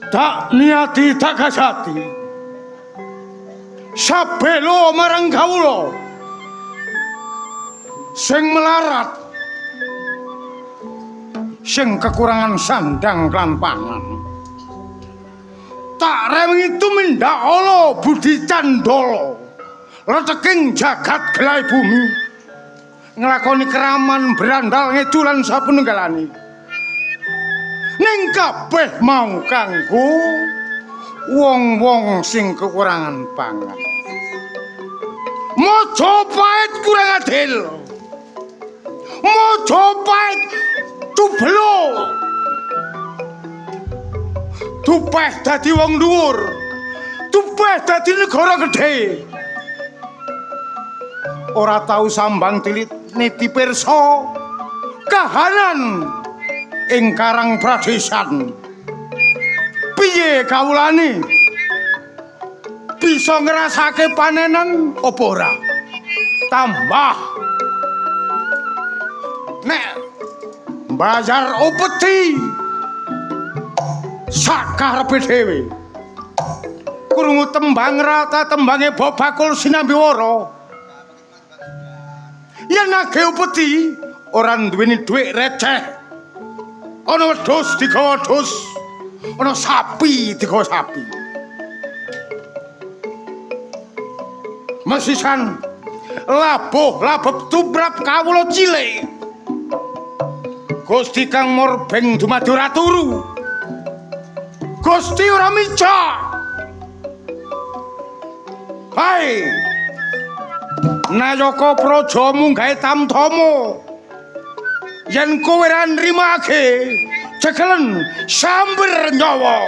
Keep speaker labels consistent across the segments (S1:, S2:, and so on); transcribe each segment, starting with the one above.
S1: Tak niati tak kasati. Sabelo marang kawula sing melarat, sing kekurangan sandang lan pangan. Tak rewengi tumindak ala budi candala leteking jagat gelai bumi, nglakoni keraman brandal ngedu lan sapenunggalane. Ning kabeh mau kanggo wong-wong sing kekurangan pangan. Majapahit kurang adil. Majapahit tubelo. Tupeh dadi wong dhuwur. Tupeh dadi negara gedhe. Ora tau sambang tilit niti pirsa kahanan ing Karang Pradesan. Piye kawulane? Bisa ngrasake panenan apa ora? Tambah nek mbayar upeti sakarepe dhewe. Krungu tembang rata tembange bobakul sinambi wara. Yen nagih upeti ora duweni dhuwit receh. Ana wedhus digawa wedhus, ana sapi digawa sapi. Mesisan labuh labeb tumrap kawula cilik. Gusti Kang Murbeng dumadi ora turu. Gusti ora micak. Hai. Nayaka praja munggahe tamtama. Yen kowe ora nrimake, cekelen samber nyawa.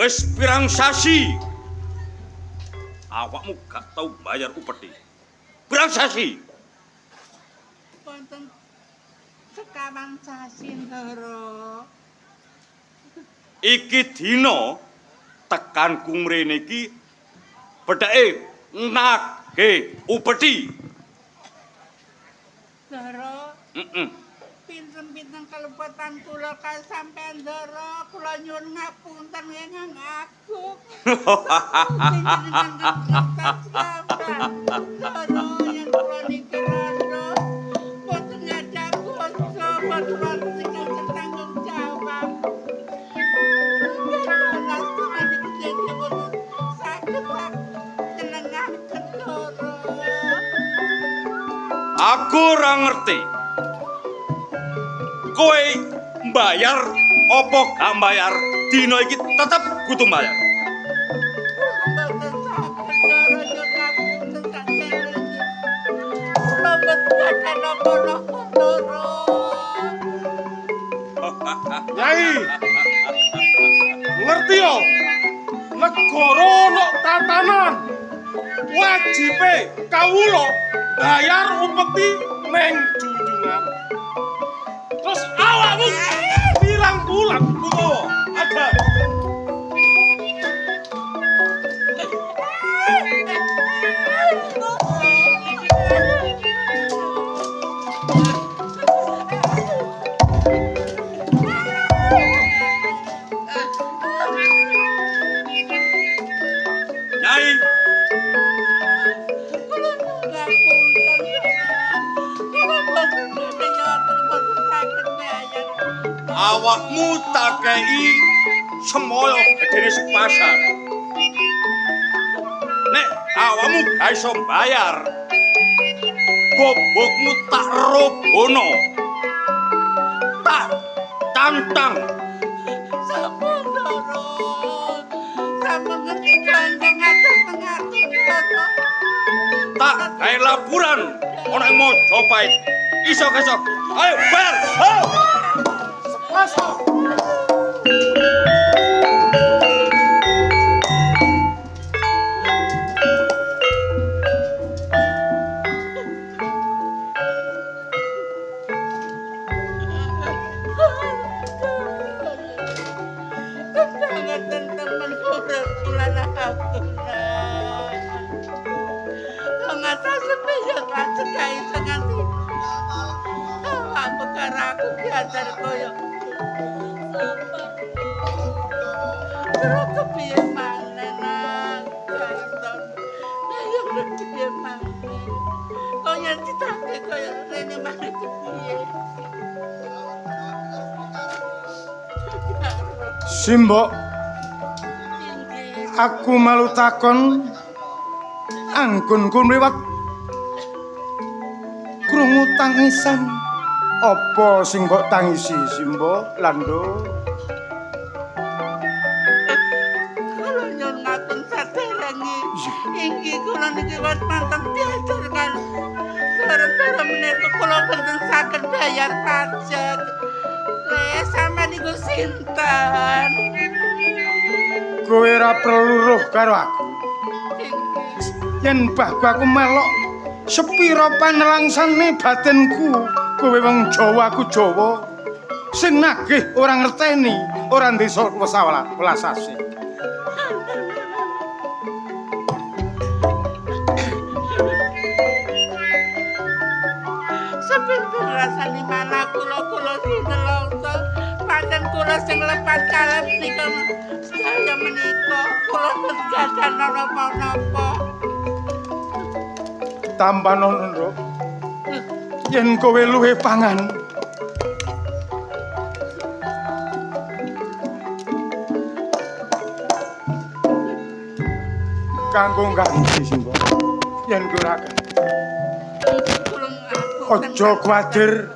S2: Wis pirang sasi awakmu gak tau bayar upeti. Pirang sasi?
S3: Wonten sekawan sasi, Ndara.
S2: Iki dina tekanku mrene iki bedheke nagih upeti.
S3: Ndara,
S2: Heeh.
S3: Pinten-pinten kalepotan kula ka sampean, Ndara, kula nyuwun ngapunten ingkang agung. Ndara, yen kula niki rada boten ngadak basa, boten wonten ingkang tanggung jawab. Saged nyenengaken Ndara.
S2: Aku ora ngerti. Kowe mbayar apa gak mbayar, dina iki tetep kudu mbayar.
S3: Mboten saged, Ndara, nyuwun ngapunten saderenge. Kula mboten gadah napa-napa, Ndara.
S4: Yai. Ngerti yo? Negara ono tatanan. Wajibe kawula bayar upeti neng junjungan. Terus awakmu pirang bulan utawa ada
S2: Nyai,
S3: Kula nyuwun ngapunten, Ndara. Kula mboten gadah mboten saged bayar.
S2: Awakmu tak kei semoyo gedene sepasar. Nek awakmu gak iso mbayar, gobokmu tak robono. Tak tantang.
S3: Sampun, Ndara. Sampun ngendika ingkang ngatur-ngatur, Ndara.
S2: Tak gawe laporan ana ing Majapahit. Iso kesok. Ayo bayar. Ayo.
S4: Sepasar.
S3: Kebangetan temen urip kula aku. Ngatasi bayar pajak gak iso nganti. Awakmu karo aku diajar koyo. Terus kepiye maneh nang gak iso. Lah yo kepiye maneh. Kok yen ditake koyo rene maneh kepiye.
S1: Simbok,
S3: Inggih.
S1: Aku malu takon anggonku mliwat krungu tangisan. Apa sing kok tangisi, Simbok Lando?
S3: Kula nyuwun ngapunten saderenge. Inggih kula niki wis panteng diajar kan. Gara-gara menika kula boten saged bayar pajak. Le sampean niku sinten?
S1: Kowe ora perlu roh karo aku.
S3: Inggih.
S1: Yen bahku aku melok sepira panelangsane batinku, kowe wong Jawa aku Jawa. Sing nagih ora ngerteni, ora ndesa welas asih.
S3: Sepinten rasane malah kula kula sinelongso. Pancen kula sing lepat kalem nika sedaya menika kula boten gadah napa-napa.
S1: Tampanono, Nduk. Yen kowe luwe pangan, kanggo ganti Simbok. Yen kowe ora
S3: Kula ngapunten.
S1: aja kuwatir.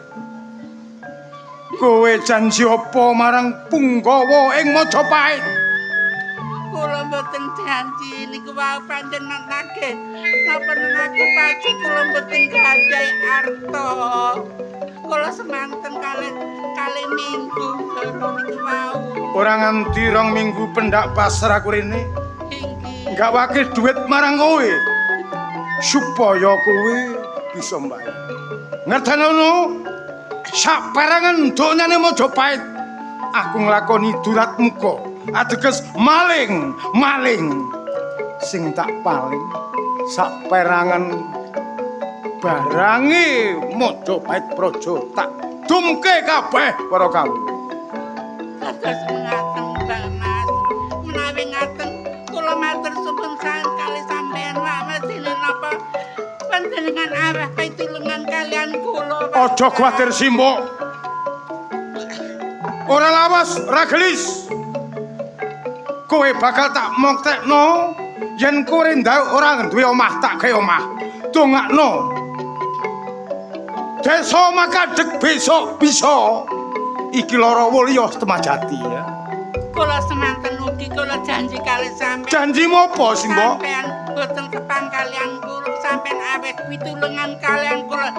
S1: Kowe janji apa marang Punggawa ing Majapahit?
S3: Kula mboten janji niku wau pancen nagih. Napa nagih pajak kula mboten gadhahi arta. Kula semanten kalih kalih minggu ndara niku wau.
S1: Ora nganti 2 minggu pendak pasar aku rene.
S3: Inggih.
S1: Nggawake duit marang kowe supaya kowe bisa mbayar. Ngertenono? Saperangan donyane Majapahit aku nglakoni durat muka ateges maling, maling. Sing tak paling saperangan barange Majapahit Praja tak dumke kabeh para kawula.
S3: Kados mengaten Mbak Mas, menawi ngaten kula matur suwun sanget kalih sampeyan Pak Mas dene napa panjenengan arah pitulungan kalian kula.
S1: Aja kuwatir Simbok. Ora lawas, ora gelis. Kowe bakal tak moktekno yen kowe ndang ora duwe omah tak gawe omah. Dongakno. Desa Makadeg besok bisa. Iki lara wulya Temajati ya.
S3: Kula semanten ugi kula janji kalih sampeyan.
S1: Janjimu apa, Simbok?
S3: Sampeyan boten tepang kalian kula, sampeyan awet pitulungan kalian kula.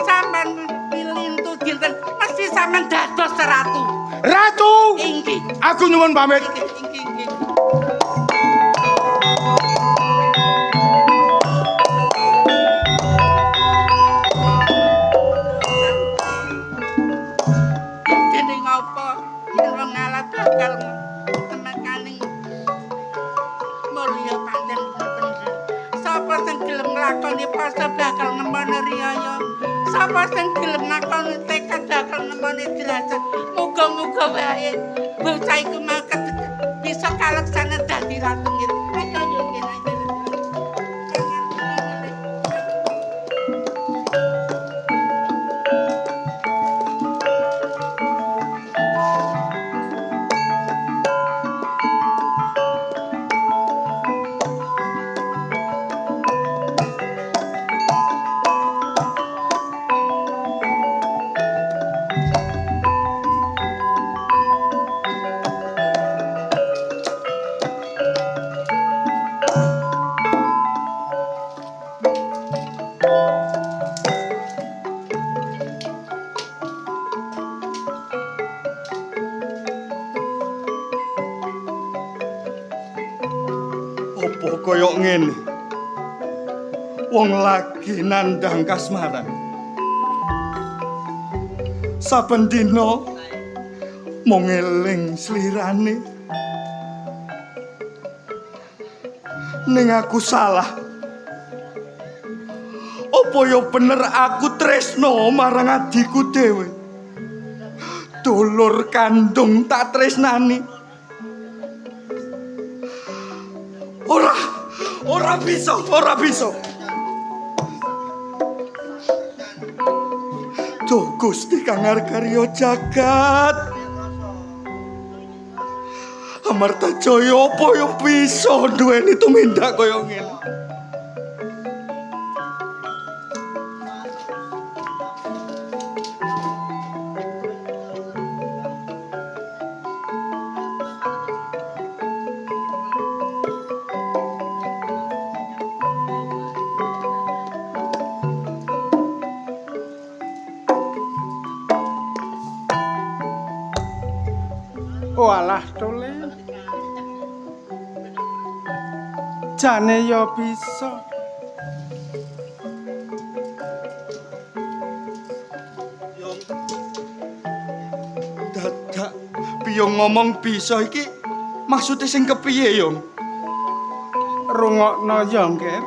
S3: Sampeyan pilintu dinten mesti sampeyan dados ratu.
S1: Ratu.
S3: Inggih.
S1: Aku nyuwun pamit.
S3: Inggih, inggih, inggih. Dene ngopo yen wong ngalah bakal temekaning mulya pancen bener. Sapa sing gelem nglakoni poso bakal nemoni riyaya. Sapa sing gelem nglakoni tekad bakal nemoni derajat. Muga-muga wae bocah iku mangkat bisa kaleksana dadi ratu ngene. Ayo ayo ngene ayo.
S5: Apa kaya ngene? Wong lagi nandhang kasmaran. Saben dina mung eling slirane. Ning aku salah. Apa ya bener aku tresno marang adhiku dhewe? Dulur kandung tak tresnani. Ora, ora bisa, ora bisa. Duh Gusti kang ngarkarya jagat. Amarta Jaya apa ya bisa duweni tumindak kaya ngene.
S1: Walah tole. Jane ya bisa.
S5: Yong. Dadak biyong ngomong bisa iki maksude sing kepiye, Yong?
S1: Rungokno ya, Ngger.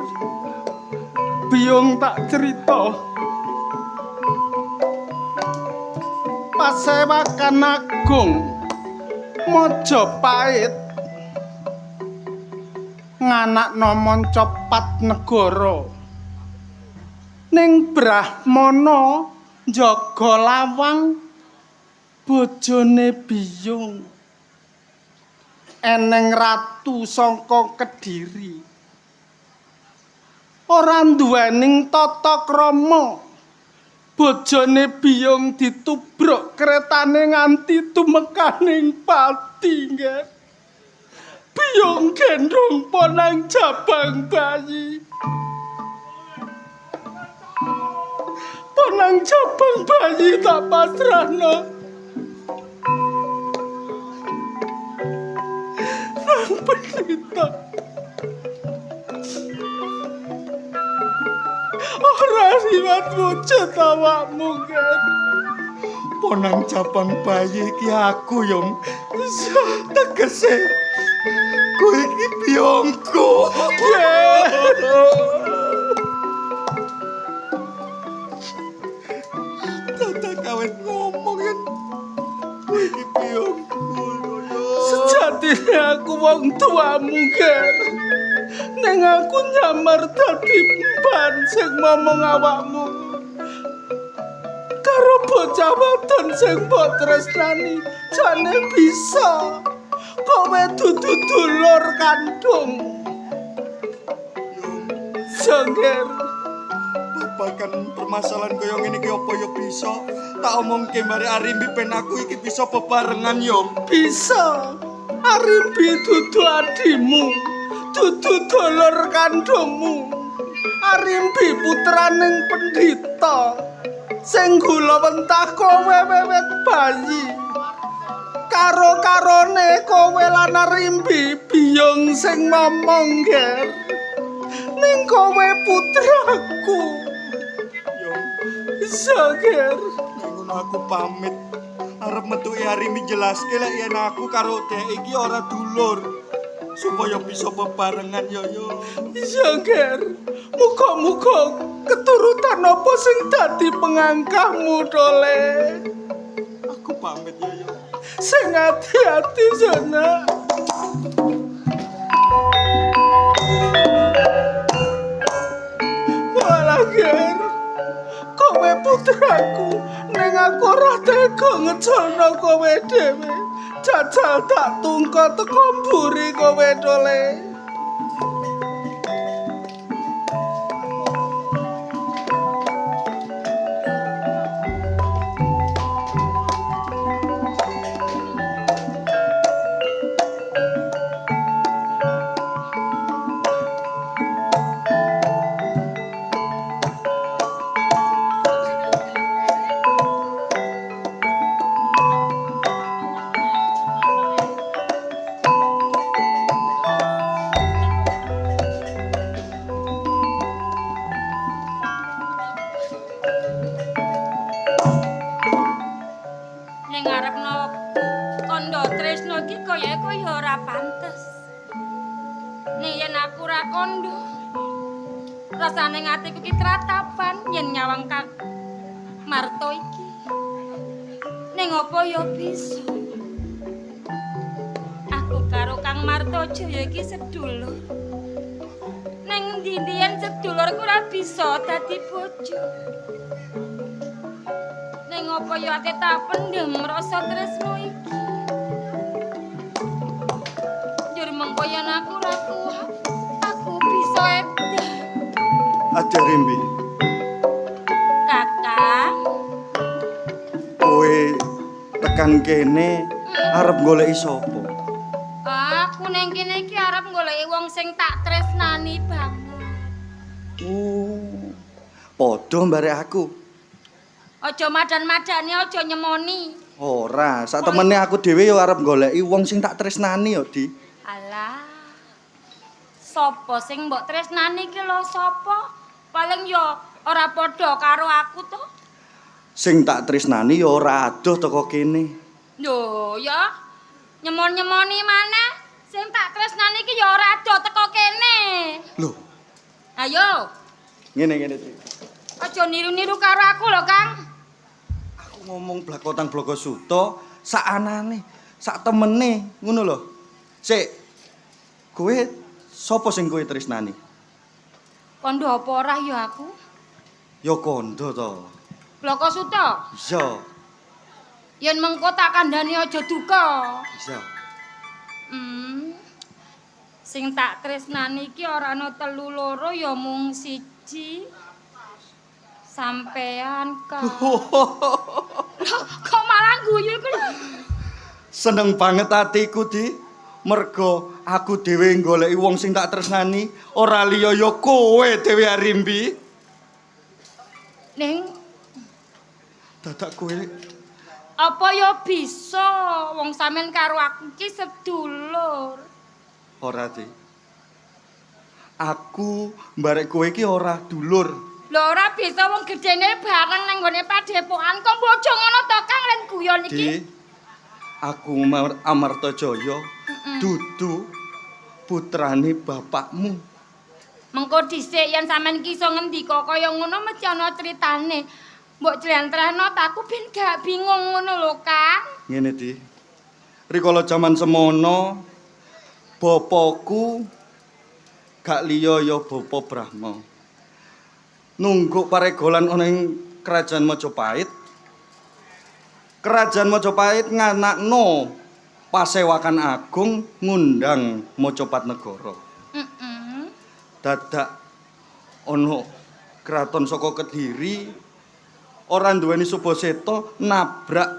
S1: Biyong tak cerita. Pasewakan Agung Majapahit nganakno mancapat negara. Ning Brahmana njaga lawang bojone biyung. Eneng ratu saka Kediri. Ora nduwening tata krama. Bojone biyung ditubruk kretane nganti tumekaning pati, nggih. Biyung gendhong ponang jabang bayi. Ponang jabang bayi tak pasrahno.
S3: Sang Pendhita. Ora siwat wujud awakmu, Ger.
S5: Ponang cabang bayi iki aku, Yong. Tegese kowe iki biyongku.
S3: Ger.
S5: Dadak kawet ngomong yen kowe iki biyongku, yo.
S3: Sejatine aku wong tuamu, Ger. Ning aku nyamar dadi emban sing momong awakmu. Karo bocah wadon sing mbok tresnani, jane bisa. Kowe dudu dulur kandung.
S5: Yong,
S3: Jengger.
S5: babagan permasalahan kaya ngene iki apa ya bisa tak omongke mbare Arimbi ben aku iki bisa bebarengan, Yong.
S3: Bisa. Arimbi dudu adimu, dudu dulur kandungmu. Arimbi putraning pendhita sing gulawentah kowe wiwit bayi. Karo-karone kowe lan Arimbi biyung sing momong, Ger. Ning kowe putraku.
S5: Yong,
S3: Bisa, Ger.
S5: nek ngono aku pamit. Arep metuki Arimbi jelaske lek yen aku karo dhek iki ora dulur. Supaya bisa bebarengan yo yo.
S3: Iya, Ger. Muga-muga keturutan apa sing dadi pengangkahmu, Dole.
S5: Aku pamit yo yo.
S3: Sing ati-ati, Jana. Walah, Ger. Kowe putraku, ning aku ora tega ngeculno kowe dhewe. Jajal tak tungko teko mburi kowe, Dole.
S6: Ning ngarepno kandha tresna iki kaya kaya ora pantes. Ning yen aku ora kandha, rasane atiku ki tratapan yen nyawang Kang Marto iki. Ning apa ya bisa? Aku karo Kang Marto Jaya iki sedulur. Ning endi-endi yen sedulurku ora bisa dadi bojo. Ning apa ya ate tak pendhem rasa tresno iki. Njur mengko yen aku ora kuat, aku bisa edan.
S5: Aja Rimbi,
S6: Kakang,
S5: kowe tekan kene arep goleki sapa?
S6: aku ning kene iki arep goleki wong sing tak tresnani banget.
S5: Oh. Padha mbare aku.
S6: Aja madan-madani, aja nyemoni.
S5: Ora, sak temene aku dhewe yo arep goleki wong sing tak tresnani yo, Di.
S6: Alah. Sopo sing mbok tresnani iki lho sapa? Paling yo ora padha karo aku to.
S5: Sing tak tresnani yo ora adoh teko kene.
S6: Lho ya, nyemon-nyemoni maneh. Sing tak tresnani iki ya ora adoh teko kene.
S5: Lho,
S6: Ayo,
S5: ngene-ngene, Di.
S6: aja niru-niru karo aku lho, Kang.
S5: Aku ngomong blakotang bloko suto sak anane, sak temene, ngono lho. Sik. Kowe sapa sing kowe tresnani?
S6: Kondo apa ora ya aku?
S5: Ya kondo to.
S6: Bloko Suto,
S5: Iya,
S6: yen mengko tak kandhani aja duka.
S5: iya.
S6: Sing tak tresnani iki ora ana telu loro ya mung siji. Sampean, Kang. Loh, kok malah guyu iku lho?
S5: Seneng banget atiku, Di. Mergo aku dhewe goleki wong sing tak tresnani, ora liya ya kowe dhewe Arimbi.
S6: Ning
S5: Dadak kowe
S6: apa ya bisa wong sampean karo aku iki sedulur.
S5: Ora, Di. Aku mbarek kowe iki ora dulur.
S6: Lho ora bisa wong gedene bareng nang nggone padepokan kok mbok aja ngono to Kang len guyon iki.
S5: Di, aku Amartajaya dudu putrane bapakmu.
S6: Mengko dhisik yen sampean ki iso ngendika kaya ngono mesti ana critane. Mbok jlentrehno ta aku ben gak bingung ngono lho Kang.
S5: Ngene, Di. Rikala jaman semono bapaku gak liya ya Bapa Brahma. Nungguk paregolan ana ing Kerajaan Majapahit. Kerajaan Majapahit nganakno pasewakan agung ngundang Majapat Negara. Dadak ana kraton saka Kediri ora duweni Subaseta nabrak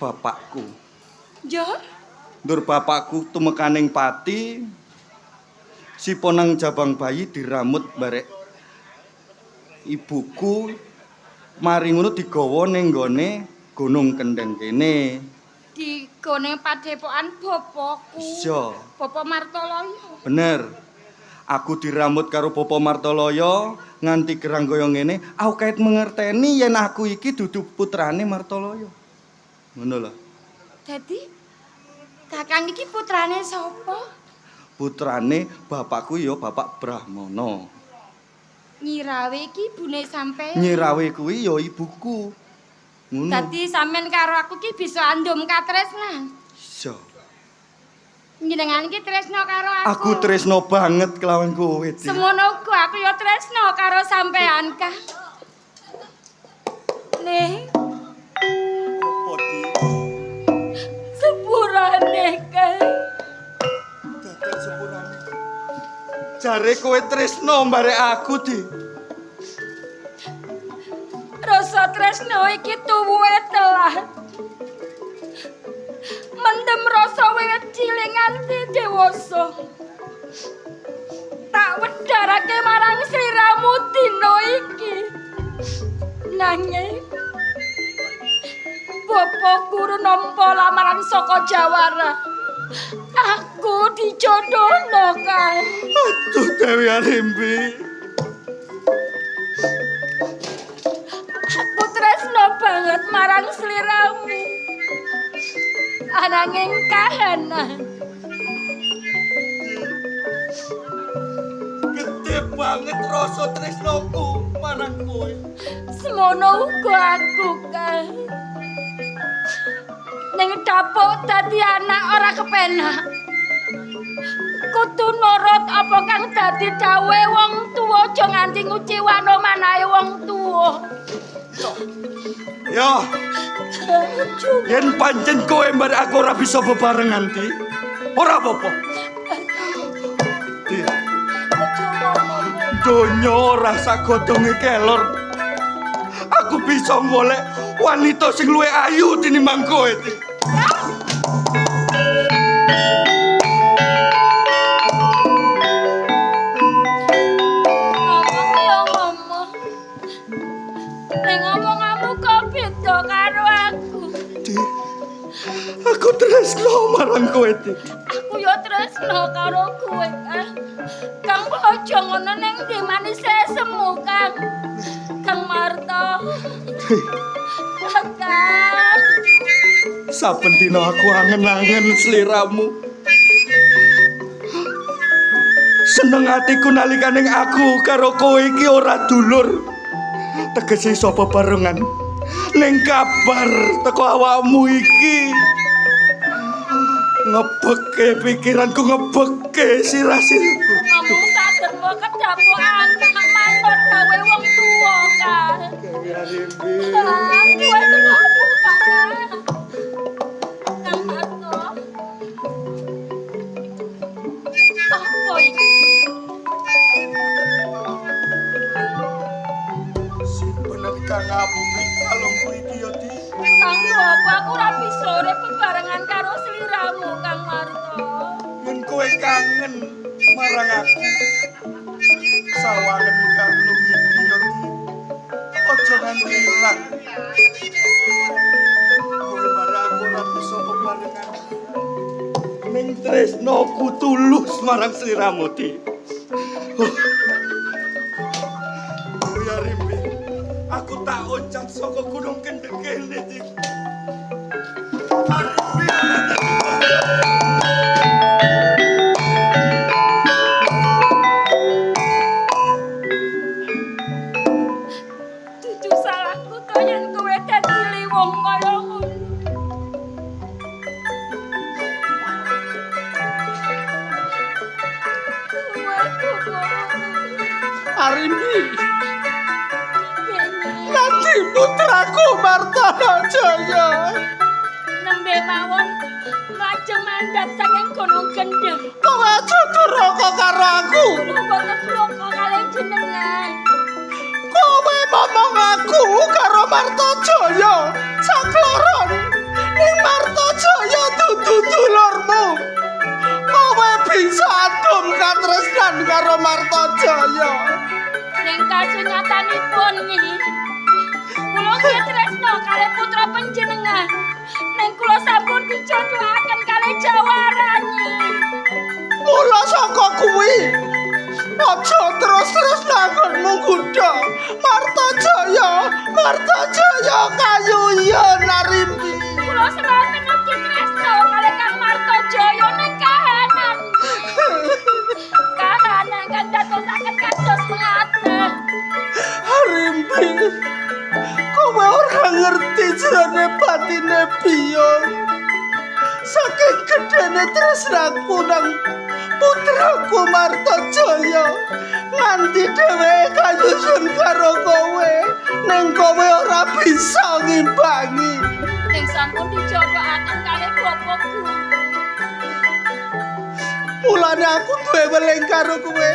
S5: bapakku.
S6: Yo,
S5: Ndur bapakku tumekaning pati, sipo nang jabang bayi diramut barek ibuku, mari ngono digawa ning nggone Gunung Kendeng kene.
S6: Digone padepokan bapaku.
S5: Iya.
S6: Bapak Martoloyo.
S5: Bener. Aku diramut karo Bapak Martoloyo nganti gerang kaya ngene, aku kait mengerteni yen aku iki dudu putrane Martoloyo. Ngono lho.
S6: Dadi Kakang iki putrane sapa?
S5: Putrane bapakku ya Bapak Brahmana.
S6: Nyirawe iki ibune sampean.
S5: Nyirawe kuwi ya ibuku. Ngono.
S6: Dadi sampean karo aku ki bisa andum katresnan.
S5: Iya.
S6: Njenengan iki tresno karo aku.
S5: Aku tresno banget kelawan kowe, Di.
S6: Semono uga aku ya tresno karo sampean, Kang. Ning
S5: Apa, Di?
S6: sepurane, Kang.
S5: Dadak sepurane. Jare kowe tresno mbarek aku, Di.
S6: Rasa tresno iki tuwuhe telat. Mendem rasa wiwit cilik nganti dewasa. Tak wedharake marang sliramu dina iki. Nanging Bapak guru nampa lamaran saka Jawara. Aku dijodohno, Kang.
S5: Aduh, Dewi Arimbi.
S6: Aku tresno banget marang sliramu. Ananging kahanan
S5: Gede banget rasa tresnoku marang kowe.
S6: Semono uga aku, Kang. Ning dapuk dadi anak ora kepenak. Kudu nurut apa kang dadi dawuhe wong tuwa, aja nganti nguciwano manahe wong tuwa.
S5: Yo, yen pancen kowe mbarek aku ora bisa bebarengan, Di. Ora apa-apa. Di, donya ora sak godhonge kelor. Aku bisa golek wanita sing luwih ayu tinimbang kowe, Di.
S6: Ngomong ya ngomong. Ning omonganmu kok beda karo aku.
S5: Di, aku tresno marang kowe, Di.
S6: Aku ya tresno karo kowe, Kang. Kang aja ngono ning ndi manise semu, Kang. Kang Marto. Kang.
S5: Saben dina aku angen-angen sliramu. Seneng atiku nalikane aku karo kowe iki ora dulur. Tegese iso bebarengan. Ning kabar teko awakmu iki ngebekke pikiranku, ngebekke sirah-sirahku.
S6: Ngomong sadermo kedapuk anak manut gawe wong tuwa, Kang.
S5: Dewi Arimbi.
S6: Kang, kowe kenapa, Kang? Kang Marto. Apa iki?
S5: Simpenan kang apik kalungku iki ya, Di.
S6: Kang, apa aku ora bisa urip bebarengan karo sliramu, Kang Marto.
S5: Yen kowe kangen marang aku, sawangen kalung iki ya, Di. Aja nganti ilang. Kowe marang aku ora bisa bebarengan. Ning tresnaku tulus marang sliramu, Dik. Ya Rimbi, aku tak loncat saka gunung Kendeng kene, Dik. Arimbi ora dadi bojo.
S6: Dudu salahku to yen kowe dadi liwung kaya ngono.
S3: Arimbi. Nanti putraku Martana Jaya.
S6: Nembe mawon lajeng mandhap saking Gunung Kendeng.
S3: Kowe aja duraka karo aku.
S6: Kula boten duraka kalih jenengan.
S3: Kowe momong aku karo Martajaya sakloron. Ning Martajaya dudu dulurmu. Kowe bisa adom katresnan karo Martajaya.
S6: Ning kasunyatanipun niki kula nggih tresna kalih putra panjenengan. Ning kula sampun dijodohaken kalih Jawara nyi.
S3: Mula saka kuwi aja terus-terus nanggonmu nggodha Martajaya, Martajaya kayu ya Narimbi.
S6: Kula semanten ugi tresna kalih Kang Martajaya ning kahanan. Kahanan kang dadosaken kados mengaten.
S3: Arimbi, kowe ora ngerti jerone batine biyung. Saking gedene tresnaku nang putraku Martajaya, nganti dheweke kayusun karo kowe, ning kowe ora bisa ngimbangi.
S6: Ning sampun dijodohaken kalih Bapak Guru.
S3: Mulane aku duwe weling karo kowe.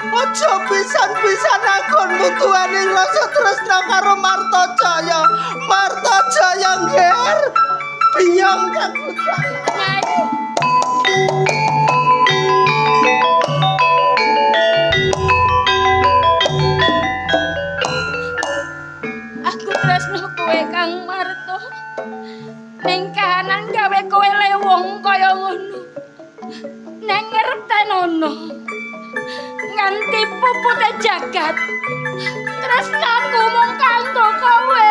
S3: Aja pisan-pisan anggonmu tuwane rasa tresna karo Martajaya. Martajaya ngger. Biyong kang putra.
S6: Nyai. Aku tresno kowe Kang Marto. Ning kahanan gawe kowe lewong kaya ngono. Neng ngertenono. Nganti pupute jagat. Tresnaku mung kanggo kowe.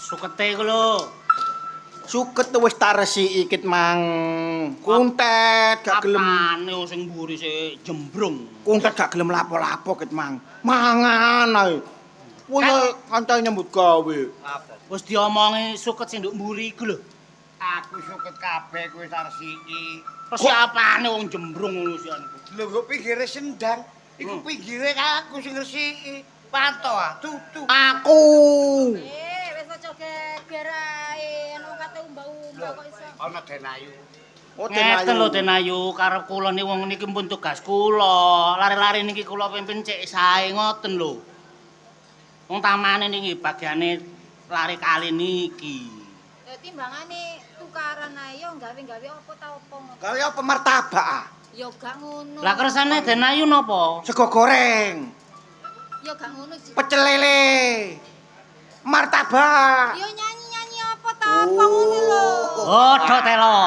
S7: Sukete iku lho.
S1: Suket wis tak resiki ket mang. Kuntet gak gelem.
S7: Apane sing mburi sik jembrung.
S1: Kuntet gak gelem lapo-lapo ket mang. Mangan ae. Wis kancane nyambut gawe.
S7: Wis diomongi suket sing nduk mburi iku lho.
S8: Aku suket kabeh kowe tak resiki.
S7: Terus apane wong jembrung ngono sian iku.
S8: Lho kok pinggire sendang, iku pinggire aku sing resiki. Panto ah, tutu.
S1: Aku.
S6: Wis aja geger ae, anu kate umbah-umbah kok iso.
S8: Ana Denayu.
S1: Oh,
S7: Ngeten lho Denayu, karep kula niki wong niki pun tugas kula. Lari-lari niki kula pimpin cek sae ngoten lho. Wong tamane niki bagiane lari kali niki.
S6: Ya timbangane tukaran ae yo gawe-gawe apa ta apa ngono.
S1: Gawe apa martabak ah?
S6: Ya gak ngono.
S7: Lah kersane Denayu napa?
S1: Sego goreng,
S6: Ya gak ngono.
S1: Pecel lele. Martabak.
S6: Ya nyanyi-nyanyi apa ta apa ngono lho.
S7: Godho telo.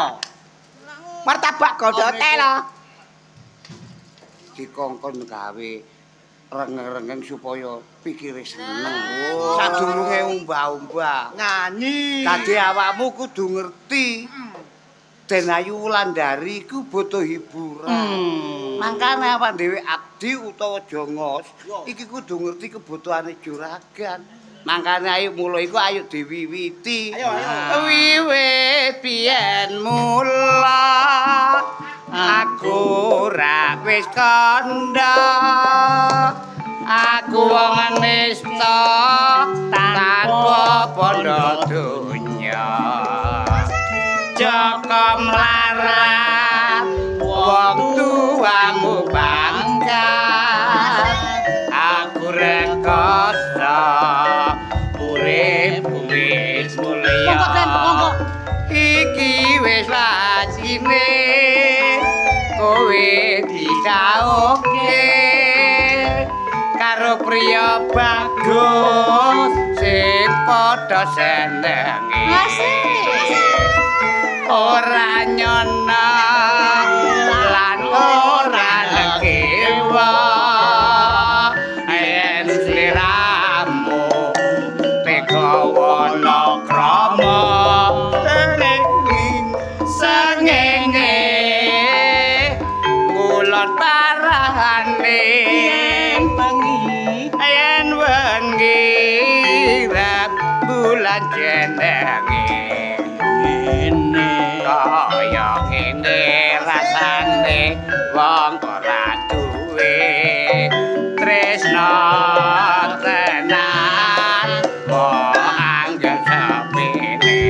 S1: Martabak godho telo.
S8: Dikongkon gawe rengeng-rengeng supaya pikire seneng. Sadurunge umbah-umbah.
S1: Nyanyi.
S8: Dadi awakmu kudu ngerti. Denayu Wulandari iku butuh hiburan. Mangkane awak dhewe abdi utawa jongos iki kudu ngerti kebutuhane juragan. Mangkane ayo mula iku ayo diwiwiti.
S1: Ayo, ayo.
S8: Wiwit biyen mula aku ora wis kandha. Aku wong nista tanpa bondo donya. Joko mlarat Karo priya bagus sing padha senenge. Ora nyono lan ora lekiwa yen sliramu tega wana krama sengenge ngulon parahane yen wengi rap bulan jenenge ngene kaya ngene rasane wong ora duwe tresna tenan kok anggep sepele.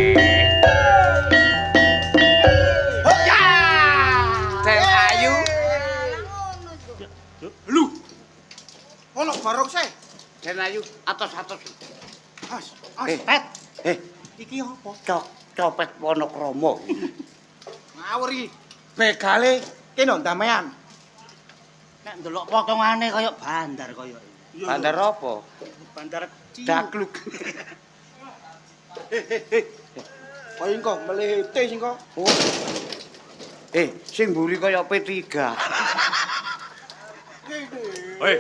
S8: Den Ayu
S1: Lho. Ono barongsai.
S8: Den Ayu atos-atos.
S1: As,
S8: Pet.
S7: Iki apa?
S8: Copet Wonokromo.
S1: Ngawur iki. Begale kene ndamean.
S7: Nek ndelok potongane kaya bandar kaya.
S8: Bandar apa?
S7: Bandar
S8: Dakluk.
S1: Kaya engko mlete sing kok.
S8: Oh. Sing mburi kaya P3.
S2: Hei,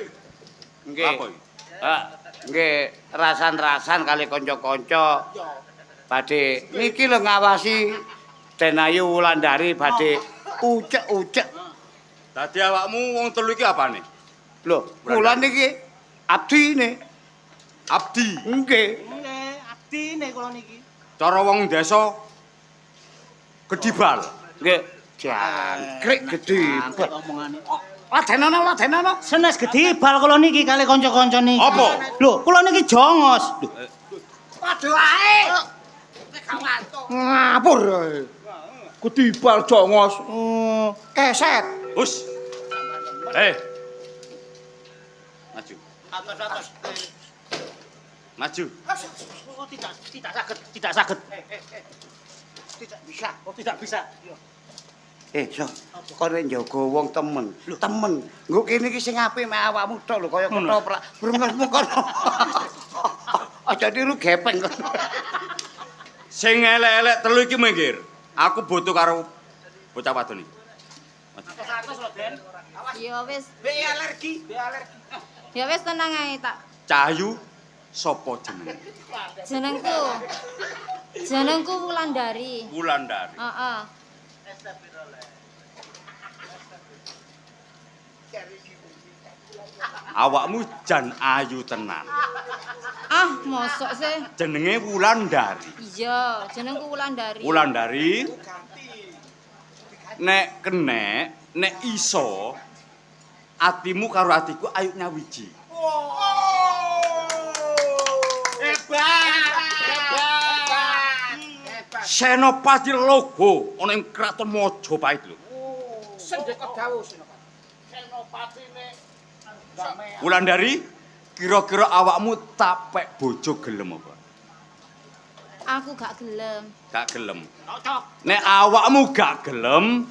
S8: Nggih.
S2: apa iki?
S8: Nggih, rasan-rasan kali kanca-kanca. Badhe niki lho ngawasi Den Ayu Wulandari badhe ucek-ucek.
S2: Dadi awakmu wong telu iki apane?
S8: Lho, kula niki abdine.
S2: Abdi.
S8: Nggih.
S7: Nggih, abdine kula niki.
S2: Cara wong desa gedibal.
S8: Nggih. Jangkrik gedibal.
S7: Omongane.
S8: Ladenono, ladenono.
S7: Senes gedibal kula niki kali kanca-kanca niki.
S2: Apa?
S7: Lho, kula niki jongos. Lho,
S8: Padha wae.
S1: Ngapur. Kutibal jongos. Keset.
S2: Hus. Maju.
S8: Atos-atos.
S2: Maju.
S7: Oh, tidak tidak saged, tidak saged.
S8: Tidak bisa.
S7: Oh, tidak bisa.
S8: So, kon nek njaga wong temen, temen. Nggo kene iki sing apik mek awakmu tok lho kaya ketoprak. Brengosmu kono. Aja niru gepeng kono.
S2: Sing elek-elek telu iki minggir. Aku butuh karo bocah wadon iki.
S7: Atos lho, Den.
S6: Ya wis,
S1: Be alergi, be alergi.
S6: ya wis tenang ae tak.
S2: Cahyu sapa jenenge?
S6: Jenengku. Jenengku Wulandari.
S2: Wulandari.
S6: Heeh.
S2: Awakmu jan ayu tenan.
S6: Ah, mosok sih.
S2: Jenenge Wulandari.
S6: Iya, jenengku Wulandari.
S2: Wulandari. Nek kenek, nek iso atimu karo atiku ayo nyawiji.
S8: Hebat. Hebat.
S2: Senopati Logo ana ing kraton Majapahit lho.
S1: Sendika dawuh Senopati.
S2: Wulandari, kira-kira awakmu tapek bojo gelem apa?
S6: Aku gak gelem.
S2: Gak gelem. Nek awakmu gak gelem,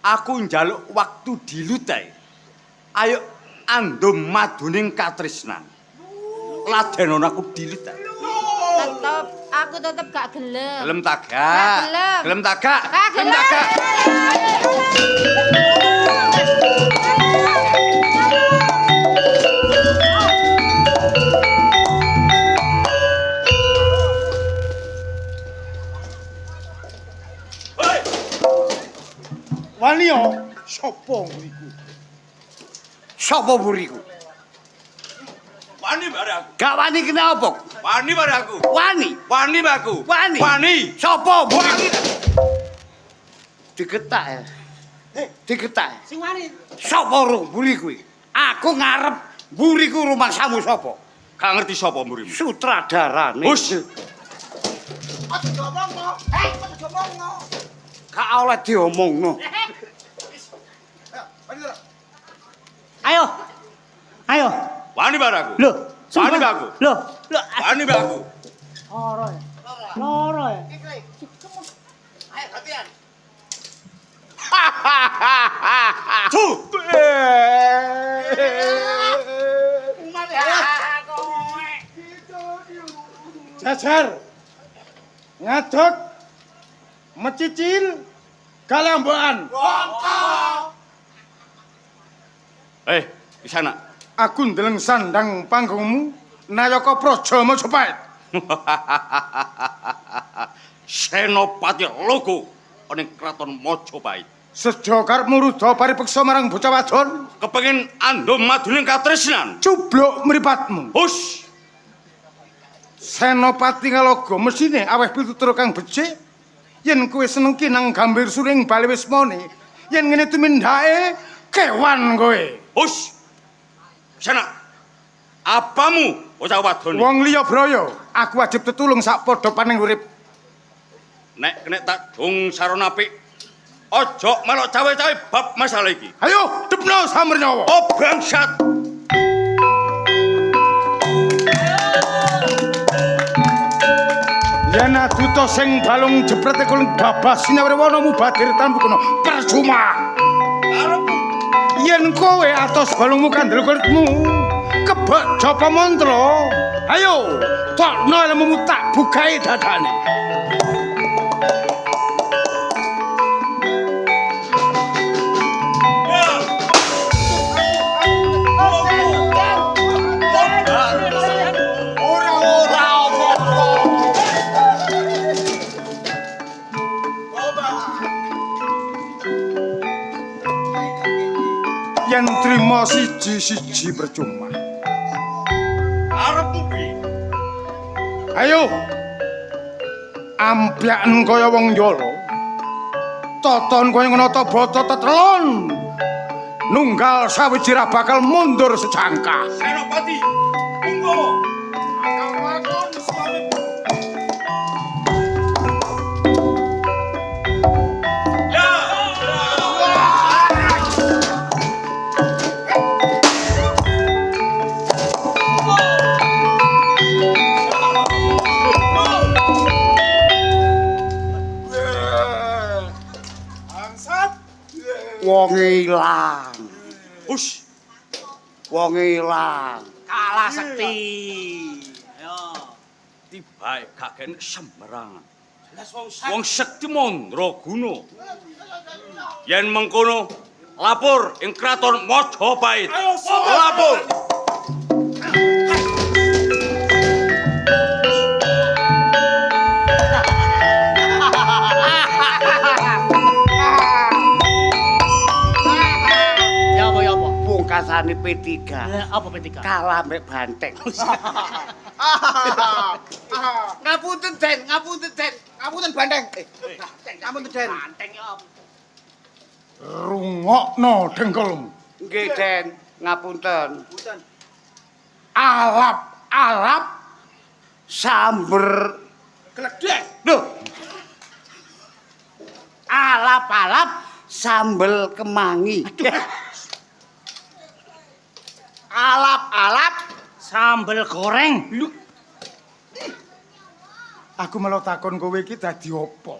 S2: aku njaluk waktu dilut ae. Ayo andum maduning katresnan. Ladenono aku dilut ae.
S6: Tetep, aku tetep gak gelem.
S2: Gelem tak gak?
S6: Gak gelem.
S2: Gelem tak gak?
S6: Gak
S2: Gelem tak gak?
S1: Wani yo sapa iku?
S8: Sapa mburiku?
S2: Wani bare aku.
S8: Gak wani kena apa?
S2: Wani bare aku.
S8: Wani.
S2: Wani bare aku.
S8: Wani.
S2: Wani.
S8: Sapa mburiku? Digetak ya. Digetak.
S7: Sing wani.
S8: Sapa ro mburi kuwi? Aku ngarep mburiku rumangsamu sapa?
S2: Gak ngerti sapa mburimu.
S8: Sutradarane.
S2: Hus.
S1: Aja diomongno. Hei, aja diomongno.
S8: Gak oleh diomongno.
S7: Ayo. Ayo.
S2: Wani bare aku.
S7: Lho,
S2: Wani bare aku.
S7: Lho, lho.
S2: Wani bare aku.
S7: Loro ya. Loro ya.
S8: Ayo gantian.
S2: Tuh.
S1: Jajar. Ngadeg. Mecicil. Galambokan.
S2: Eh, Kisana.
S1: Aku ndeleng sandang panggungmu Nayaka Praja Majapahit.
S2: Senopati Logo ning kraton Majapahit.
S1: Sejo karepmu rudha paripeksa marang bocah wadon,
S2: Kepengin andum maduning katresnan.
S1: Cubluk mripatmu.
S2: Hus.
S1: Senopati Ngaloga mesine aweh pitutur kang becik. Yen kowe seneng ki nang gambir suring bali wismane, yen ngene tumindake kewan kowe.
S2: Hus. Sana. Apamu bocah wadon?
S1: Wong liya braya, aku wajib tetulung sak padha paning urip.
S2: Nek kenek tak dung saron apik. Ojo melok cawe-cawe bab masalah iki.
S1: Ayo, depno samber nyawa.
S2: Oh bangsat.
S1: Yen aduta sing balung jeprete kuling babas sinawrwana mubadir tanpa kono percuma.
S2: Karepmu.
S1: Yen kowe atos balungmu kandel kulitmu kebek japa mantra. Ayo, tokno ilmumu tak bukai dadane. Yen trimo siji-siji percuma.
S2: Karepmu piye?
S1: Ayo. Ampyaken kaya wong njala. Toton kaya nata bata tetelon. Nunggal sawiji ra bakal mundur sejangka.
S2: Senopati, monggo.
S8: Wong ilang.
S2: Hus.
S8: Wong ilang.
S7: Kalah sekti. Ayo.
S2: Tibae gak kene sembarangan. Wong sekti mandraguna. Yen mengkono lapor ing kraton Majapahit. Lapor.
S7: Ya apa ya apa?
S8: Pungkasane P3.
S7: Lah apa P3?
S8: Kalah mbek banteng.
S3: Ngapunten Den, ngapunten Den, ngapunten banteng. Ngapunten Den.
S7: Banteng ya apa?
S1: Rungokno dengkulmu.
S8: Nggih Den, ngapunten.
S1: Alap-alap
S8: Samber
S1: gledek.
S8: Duh,
S7: Alap-alap
S8: sambel kemangi.
S7: Alap-alap sambel goreng. Lu
S1: Aku malah takon kowe iki dadi apa?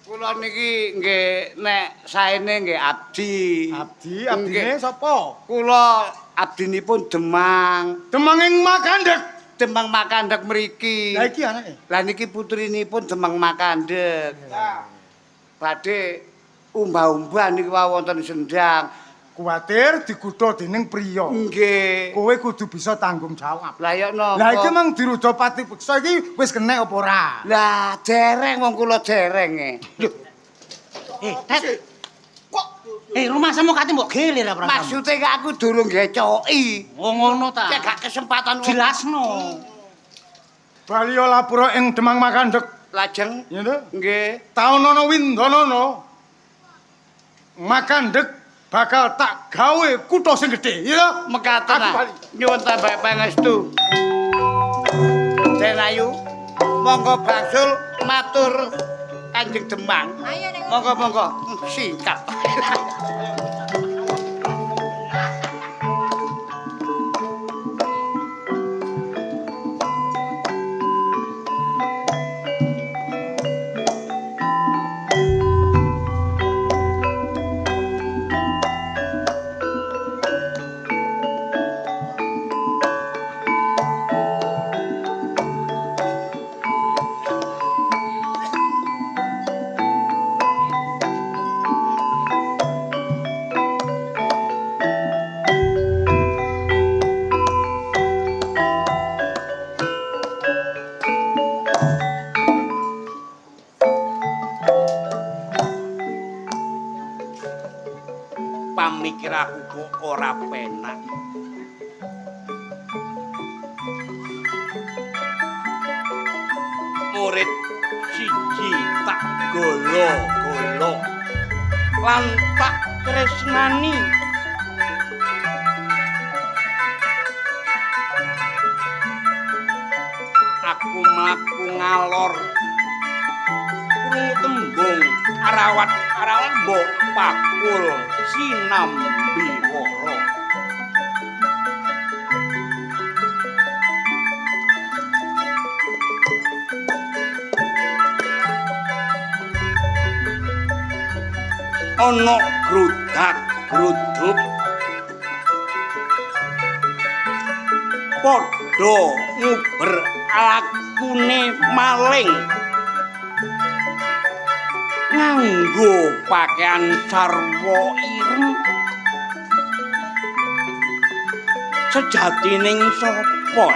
S8: Kula niki nggih nek saene nggih abdi.
S1: Abdi, abdine sapa?
S8: Kula abdinipun Demang.
S1: Demang ing Makandhek.
S8: Demang Makandhek mriki.
S1: Lah iki anake.
S8: Lah niki putrinipun Demang Makandhek. Badhe umbah-umbah niku wau wonten sendang.
S1: Kuwatir digudha dening priya.
S8: Nggih.
S1: Kowe kudu bisa tanggung jawab.
S8: Lah ya napa?
S1: Lah iki mang dirudha pati peksa iki wis kenek apa ora?
S8: Lah dereng wong kula dereng e. Lho,
S7: Tet. Kok rumahmu kate mbok gilir apa rasamu?
S8: Maksude kok aku durung gecoki.
S7: Oh ngono ta.
S8: Cek gak kesempatan wong.
S7: Jelasno.
S1: Baliya lapura ing Demang Makandhek.
S8: Lajeng
S1: Ya to?
S8: nggih.
S1: Taunana Windanana Makandhek bakal tak gawe kutha sing gedhe, ya to?
S8: Mekaten.
S1: Aku bali.
S8: Nyuwun tambah pangestu. Den Ayu, monggo bangsul matur Kanjeng Demang.
S6: Ayo ning
S8: Monggo monggo. Singkat.
S5: aku ora penak. Murid siji tak golo-golo lan tak tresnani. Aku mlaku ngalor krungu tembung arawat-arawat mbok pakul sinambi wara. Ana grudak gruduk padha nguber lakune maling nganggo pakaian sarwa ireng. Sejatining sapa?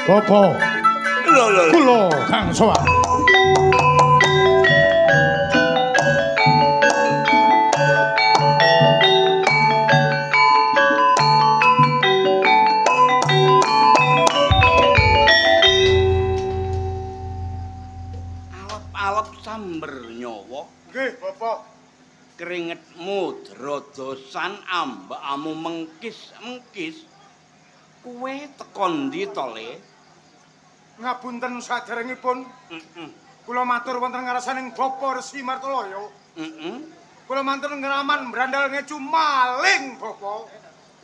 S1: Bapak
S5: lho lho
S1: kula kang sowan.
S5: Keringetmu drodosan, ambekmu mengkis-mengkis. Kowe teko ndi to, Le?
S1: Ngapunten saderengipun. Kula matur wonten ngarsaning Bapak Resi Martalaya. Kula mantun ngraman brandal ngecu maling, Bapak.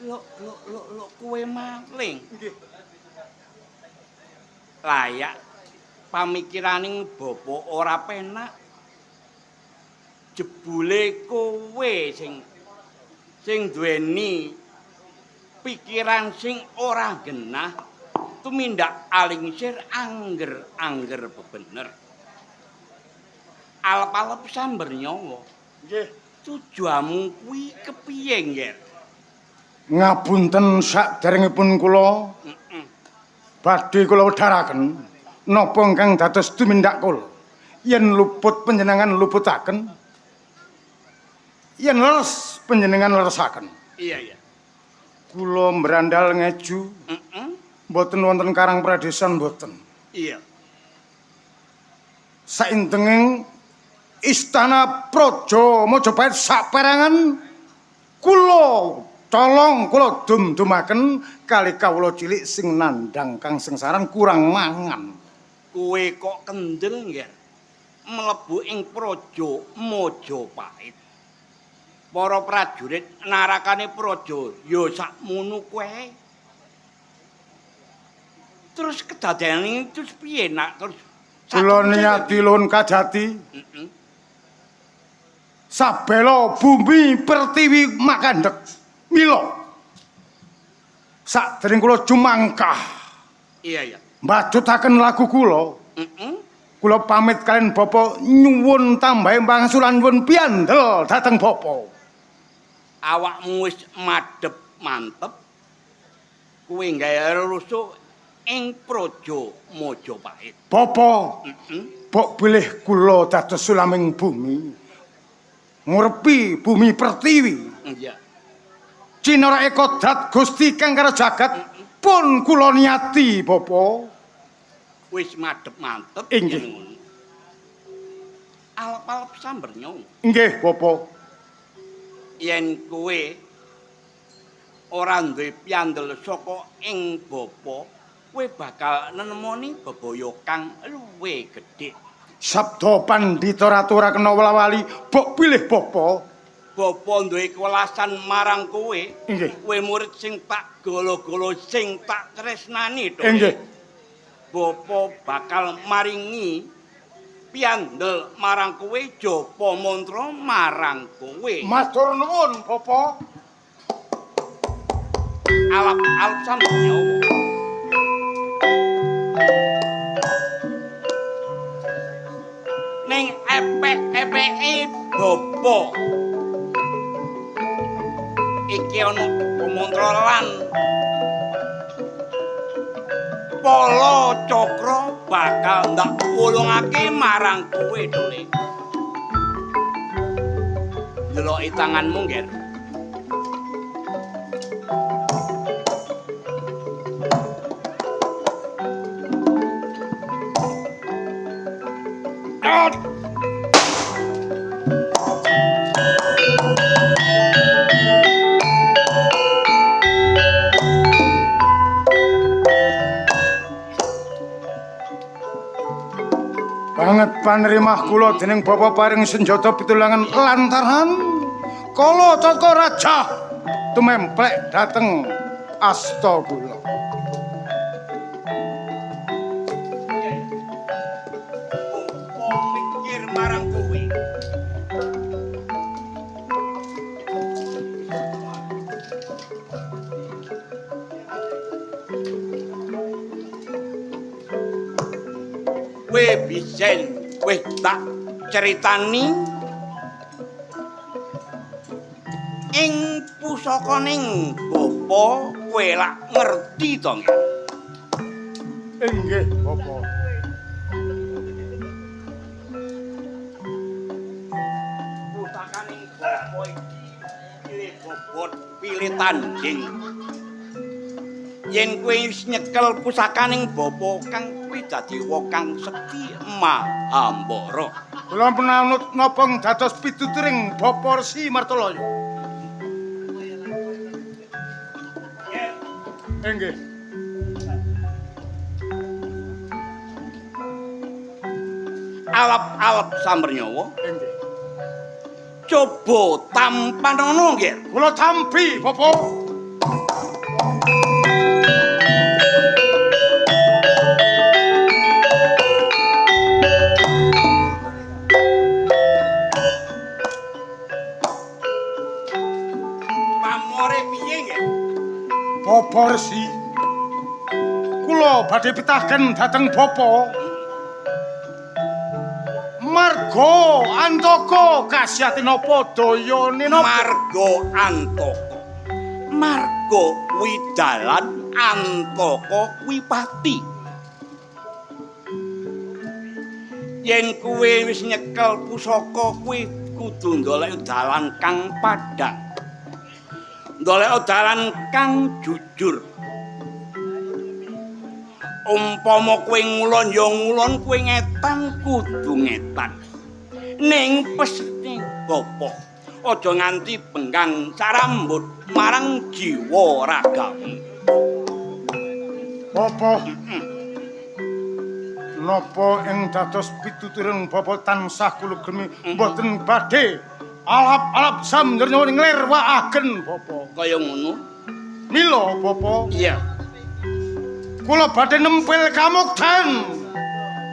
S5: Lho, lho, lho, lho, kowe maling?
S1: Nggih.
S5: Layak pamikiraning Bapak ora penak. Jebule kowe sing duweni pikiran sing ora genah tumindak alingsir angger-angger bebener. Alep-alep samber nyawa.
S1: Nggih.
S5: Tujuanmu kuwi kepiye, Ngger?
S1: Ngapunten saderengipun kula. Badhe kula wedharaken napa ingkang dados tumindak kula. Yen luput panjenengan luputaken. Yen leres panjenengan leresaken.
S5: Iya, iya.
S1: Kula mbrandal ngeju. Mboten wonten karang pradesan mboten.
S5: Iya.
S1: Saintenging istana Praja Majapahit saperangan kula colong kula dum-dumaken kali kawula cilik sing nandhang kang sengsaran kurang mangan.
S5: Kowe kok kendel, Ngger? Mlebu ing Praja Majapahit. Para prajurit narakane praja ya sakmono kowe. Terus kedadean terus piye nak terus?
S1: Kula niati lun kajati. Sabela bumi pertiwi makandhek mila. Sakdereng kula jumangkah.
S5: Iya, iya.
S1: Mbadutaken lagu kula. Kula pamit kalian Bapak nyuwun tambahe pangsulan nyuwun piandel dhateng Bapak.
S5: Awakmu wis madhep mantep. Kowe gawe rusuk ing Praja Majapahit.
S1: Bapak, mbok bilih kula dados sulaming bumi. Ngurepi bumi pertiwi.
S5: Iya.
S1: Cinarake kodrat Gusti kang karo jagat pun kula niati, Bapak.
S5: Wis madhep mantep.
S1: Inggih.
S5: Alep-alep samber nyawa.
S1: Nggih, Bapak.
S5: Yen kowe ora duwe piandel saka ing bapa, kowe bakal nenemoni bebaya kang luwih gedhe.
S1: Sabda pandhita ratu ora kena wala-wali, mbok pilih bapa.
S5: Bapa duwe kewelasan marang kowe.
S1: Nggih.
S5: Kowe murid sing tak golo-golo sing tak tresnani to.
S1: Nggih.
S5: Bapa bakal maringi piandel marang kowe, japa mantra marang kowe.
S1: Matur nuwun, Bapak.
S5: Alap-alap sampe nyawa. Ning epek-epeke bapa iki ana mantra lan pala cakra bakal ndak wulungake marang kowe, Dole. Deloki tanganmu, Ngger.
S1: Panerimah kula dening Bapak paring senjata pitulangan lantaran kala Caka Raja tumemplek dhateng asta kula.
S8: Mikir marang kowe. Kowe biyen kowe tak critani ing pusakaning bapa kowe lak ngerti to nggih?
S1: Inggih, Bapak.
S8: Pusakaning bapa iki pilih bobot, pilih tanding. Yen kowe wis nyekel pusakaning bapa kang kuwi dadi wong kang sekti mahambara.
S1: Kula manut napa dados pituturing Bapak Resi Martalaya. Inggih.
S8: Alap-alap sambernyawa.
S1: Inggih.
S8: Coba tampanono nggih.
S1: Kula tampi, Bapak.
S8: Pamore piye nggih?
S1: Bapak Resi. Kula badhe pitaken dhateng Bapak. Marga Antaka kasiate napa dayane napa?
S8: Marga Antaka. Marga kuwi dalan, Antaka kuwi pati. Yen kowe wis nyekel pusaka kuwi kudu ndolek dalan kang padhang. Ndolek dalan kang jujur. Umpama kowe ngulon ya ngulon, kowe ngetan kudu ngetan. Ning pesene bapa, aja nganti bengkang sarambut marang jiwa ragamu.
S1: Bapa, napa ing dados pituturing bapa tansah kula gemi mboten badhe alap-alap samnyawa nglirwakaken bapa.
S8: Kaya ngono?
S1: Mila bapa.
S8: Iya.
S1: Kula badhe nempel kamukten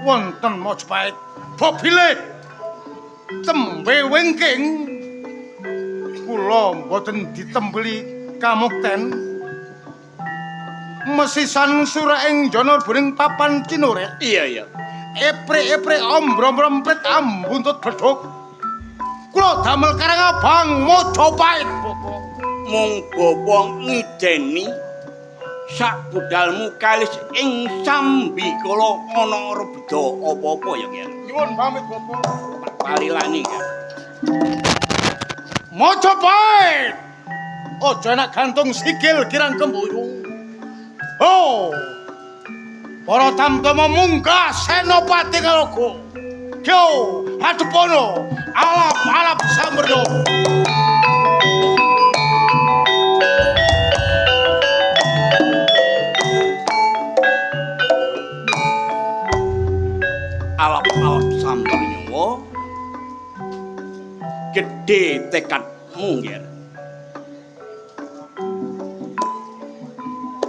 S1: wonten Majapahit. Babilih tembe wingking kula mboten ditempeli kamukten. Mesisan suraing jana buring papan cinurit.
S8: Iya, iya.
S1: Epre-epre ombrom-ompret ambuntut bedhug. Kula damel karang abang Majapahit, Bapak.
S8: Mung bapa ngideni sak budalmu kalis ing sambikala ana rebda apa-apa ya, Kyai.
S1: Nyuwun pamit, Bapak.
S8: Tak palilani, Kyai.
S1: Majapahit. Aja enak gantung sikil kirang kembuyung. Oh. Para tamtama munggah Senopati Ngaloga. Yo, hadhepono alap-alap samberno.
S8: Alap-alap sambernyawa gedhe tekadmu, Nger.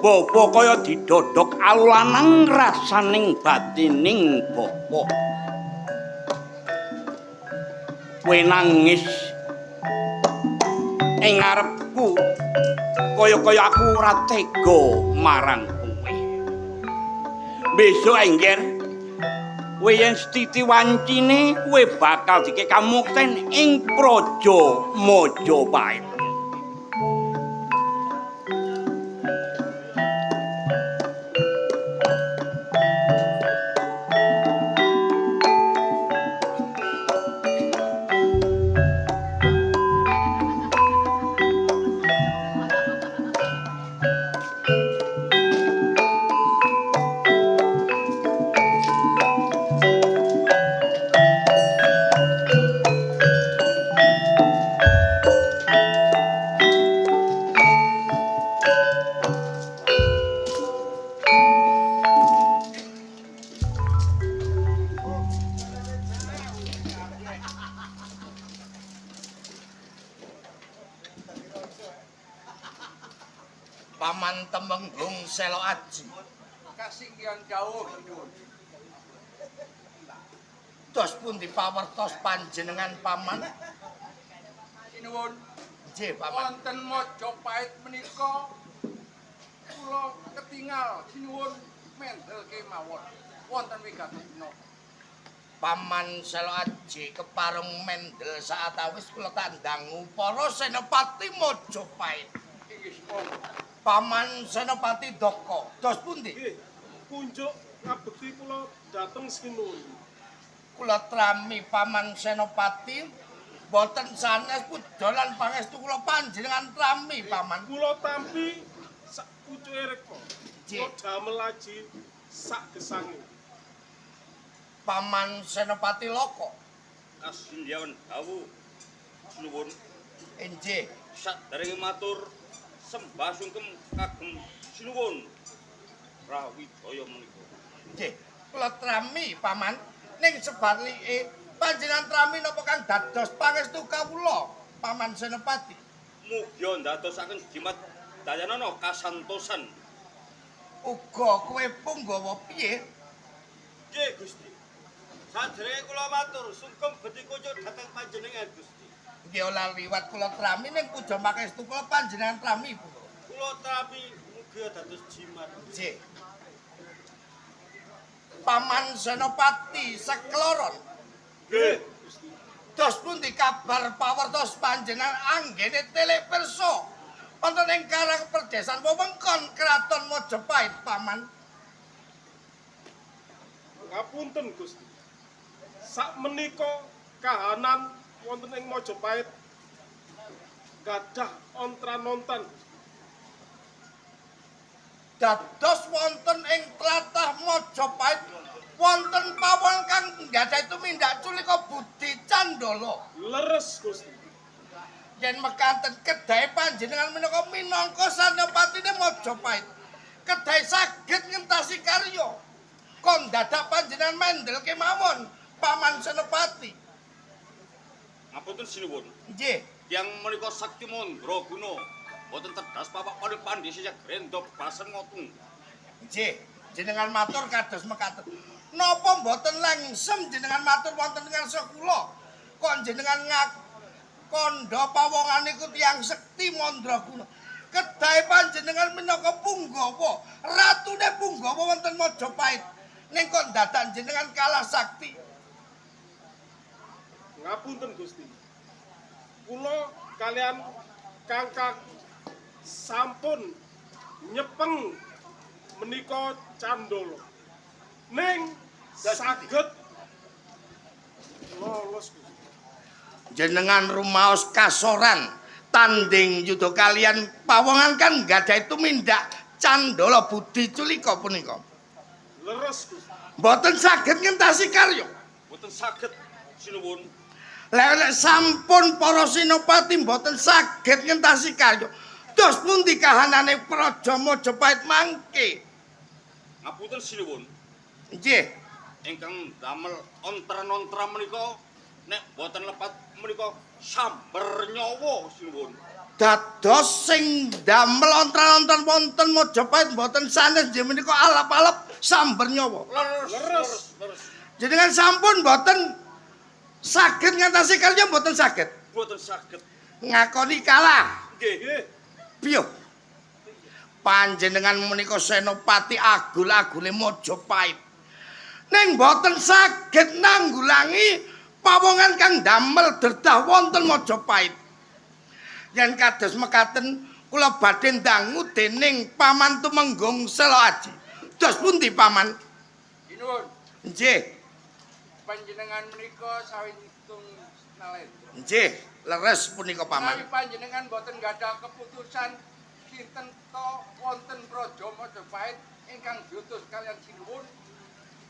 S8: Bapa kaya didodok alulanang rasaning batining bapa. Kowe nangis ing ngarepku kaya-kaya aku ora tega marang kowe. Besok engger kowe yen setiti wancine kowe bakal dikek kamukten ing Praja Majapahit.
S5: Tumenggung Selo Aji.
S9: Kasinggihan dawuh sinuwun.
S5: Dos pundi pawertos panjenengan paman?
S9: Sinuwun.
S5: Nggih, paman.
S9: Wonten Majapahit menika kula ketingal sinuwun mendel kemawon wonten wigatosipun.
S5: Paman Selo Aji kepareng mendel saatawis kula tandangu para senopati Majapahit.
S9: Inggih monggo.
S5: Paman Senopati Doko, dos pundi?
S4: Nggih, kunjuk ngabekti kula dhateng sinuwun.
S5: Kula trami Paman Senopati boten sanes puja lan pangestu kula panjenengan trami Paman.
S4: Kula tampi sak pucuke rekma. Kula damel aji sak gesange.
S5: Paman Senopati Loko.
S2: Kasinggihan dawuh sinuwun.
S5: Inggih.
S2: Saderenge matur sembah sungkem kagem sinuwun Rawijaya menika.
S5: Nggih, kula trami Paman. Ning sebalike panjenengan trami napa kang dados pangestu kawula Paman Senopati.
S2: Mugia ndadosaken jimat dayanana kasantosan.
S5: Uga kowe punggawa piye?
S2: Nggih Gusti. Saderenge kula matur sungkem beti kunjuk dhateng panjenengan Gusti.
S5: Nggih ora liwat kula trami ning puja pangestu kula panjenengan trami punggawa.
S2: Kula trami mugia dados jimat.
S5: Nggih. Paman Senopati Sekloron.
S4: Nggih, Gusti.
S5: Dos pundi kabar pawartos panjenengan anggene telik pirsa wonten ing karang perdesan wewengkon Kraton Majapahit Paman.
S4: Ngapunten Gusti. Sak menika kahanan wonten ing Majapahit gadah ontran-ontran.
S5: Dados wonten ing tlatah Majapahit wonten pawon kang nggadahi tumindak culika budi candala.
S4: Leres Gusti.
S5: Yen mekanten kedahe panjenengan minangka minangka senopatine Majapahit. Kedahe saged ngentasi karya. Kon dadak panjenengan mendel kemawon Paman Senopati.
S2: Ngapunten sinuwun.
S5: Nggih.
S2: Tiyang menika sakti mandraguna. Boten tedas papak paling pandhe sisih grenda basen ngoten.
S5: Nggih, jenengan matur kados mekaten. Napa mboten langsem jenengan matur wonten ngarsa kula? Kok jenengan kandha pawongan niku tiyang sekti mandraguna. Kedahe panjenengan minangka punggawa, ratune punggawa wonten Majapahit. Ning kok dadak jenengan kalah sakti.
S4: Ngapunten Gusti. Kula kalian kangkang sampun nyepeng menika candala. Ning saged lolos Gusti.
S5: Jenengan rumaos kasoran tanding yuda kalian pawongan kan nggadahi tumindak candala budi culika punika.
S4: Leres Gusti.
S5: Mboten saged ngentasi karya.
S2: Mboten saged sinuwun.
S5: Lek sampun para senopati mboten saged ngentasi karya. Dos pundi kahanane Praja Majapahit mangke?
S2: Ngapunten sinuwun.
S5: Nggih.
S2: Ingkang damel ontran-ontran menika nek mboten lepat menika samber nyawa sinuwun.
S5: Dados sing damel ontran-ontran wonten Majapahit mboten sanes nggih menika alap-alap samber nyawa.
S2: Leres, leres.
S5: Jenengan sampun mboten saged ngatasi karya mboten saged.
S2: Mboten saged.
S5: Ngakoni kalah.
S2: Nggih.
S5: Piye? Panjenengan menika senopati agul-agule Majapahit. Ning mboten saged nanggulangi pawongan kang damel derdah wonten Majapahit. Yen kados mekaten kula badhe ndangu dening Paman Tumenggung Selo Aji. Dos pundi Paman?
S9: Sinuwun.
S5: Nggih.
S9: Panjenengan menika sawitung nalendra.
S5: Nggih, leres punika Paman.
S9: Menawi panjenengan boten gadah keputusan sinten to wonten Praja Majapahit ingkang diutus kalian sinuwun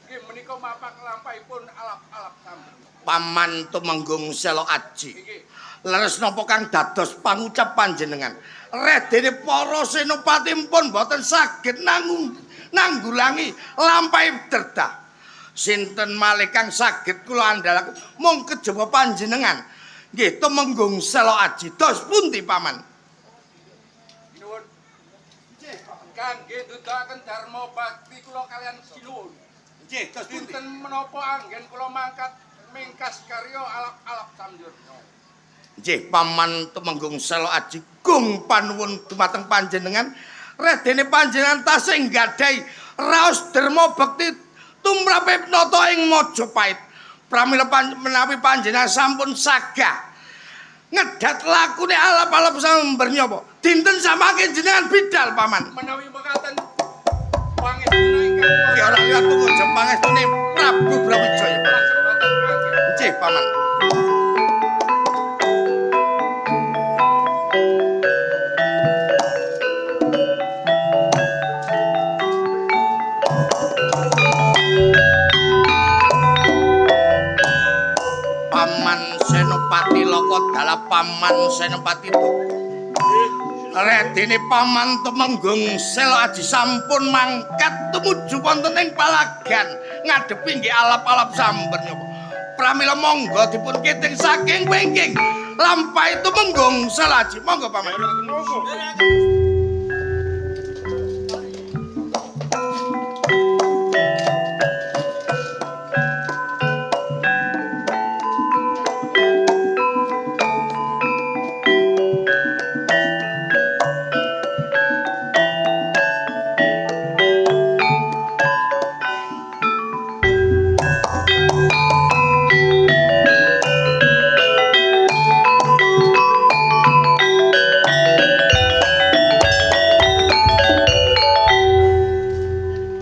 S9: nggih menika mapak lampahipun alap-alap samber.
S5: Paman Tumenggung Selo Aji.
S9: Nggih.
S5: Leres napa kang dados pangucap panjenengan? Redene para senopati pun boten saged nanggulangi lampahe derdah. Sinten malih kang saged kula andhalaken mung kejaba panjenengan. Nggih Tumenggung Selo Aji. Dos pundi Paman?
S9: Sinuwun.
S5: Nggih, Paman.
S9: Kangge nduduhaken dharma bakti kula kaliyan Sinuwun.
S5: Nggih, terus pundi?
S9: Dinten menapa anggen kula mangkat mingkas karya alap-alap samjurna.
S5: Nggih, Paman Tumenggung Selo Aji gung panuwun dumateng panjenengan. Redene panjenengan tasih nggadahi raos dharma bekti tumrape nata ing Majapahit. Pramila menawi panjenengan sampun sagah ngedhat lakune alap-alap sambernyawa. Dinten samangke jenengan bidal, Paman.
S9: Menawi mekaten pangestuna ingkang
S5: Ki ora liwat tumuju pangestune Prabu Brawijaya. Nggih, Paman. Paman Senopati Lokodala, Paman Senopati Doko. Redene Paman Tumenggung Selo Aji sampun mangkat tumuju wonten ing palagan ngadepi nggih alap-alap sambernyawa. Pramila monggo dipun kiting saking wingking lampahi Tumenggung Selo Aji. Monggo Paman.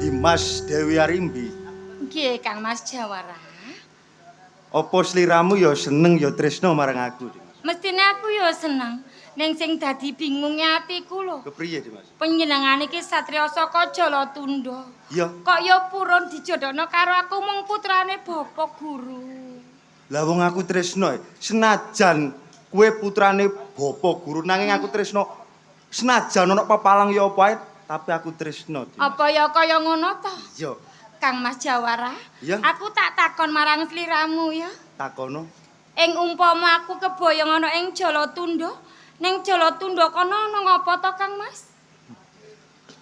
S1: Dimas Dewi Arimbi.
S6: Nggih, Kang Mas Jawara.
S1: Apa sliramu ya seneng ya tresno marang aku, Dimas?
S6: Mestine aku ya seneng. Ning sing dadi bingunge atiku lho.
S1: Kepriye, Dimas?
S6: Panjenengane iki satriya saka Jalatunda.
S1: Iya.
S6: Kok ya purun dijodhokno karo aku mung putrane bapak guru.
S1: Lah wong aku tresno, senajan kowe putrane bapak guru nanging aku tresno. Senajan ana pepalang ya apa ae, tapi aku tresno, Dimas.
S6: Apa ya kaya ngono to?
S1: Iya.
S6: Kang Mas Jawara,
S1: Iya.
S6: aku tak takon marang sliramu ya.
S1: Takono.
S6: Ing umpama aku keboyong ana ing Jalatunda, ning Jalatunda kono ana ngapa to, Kang Mas?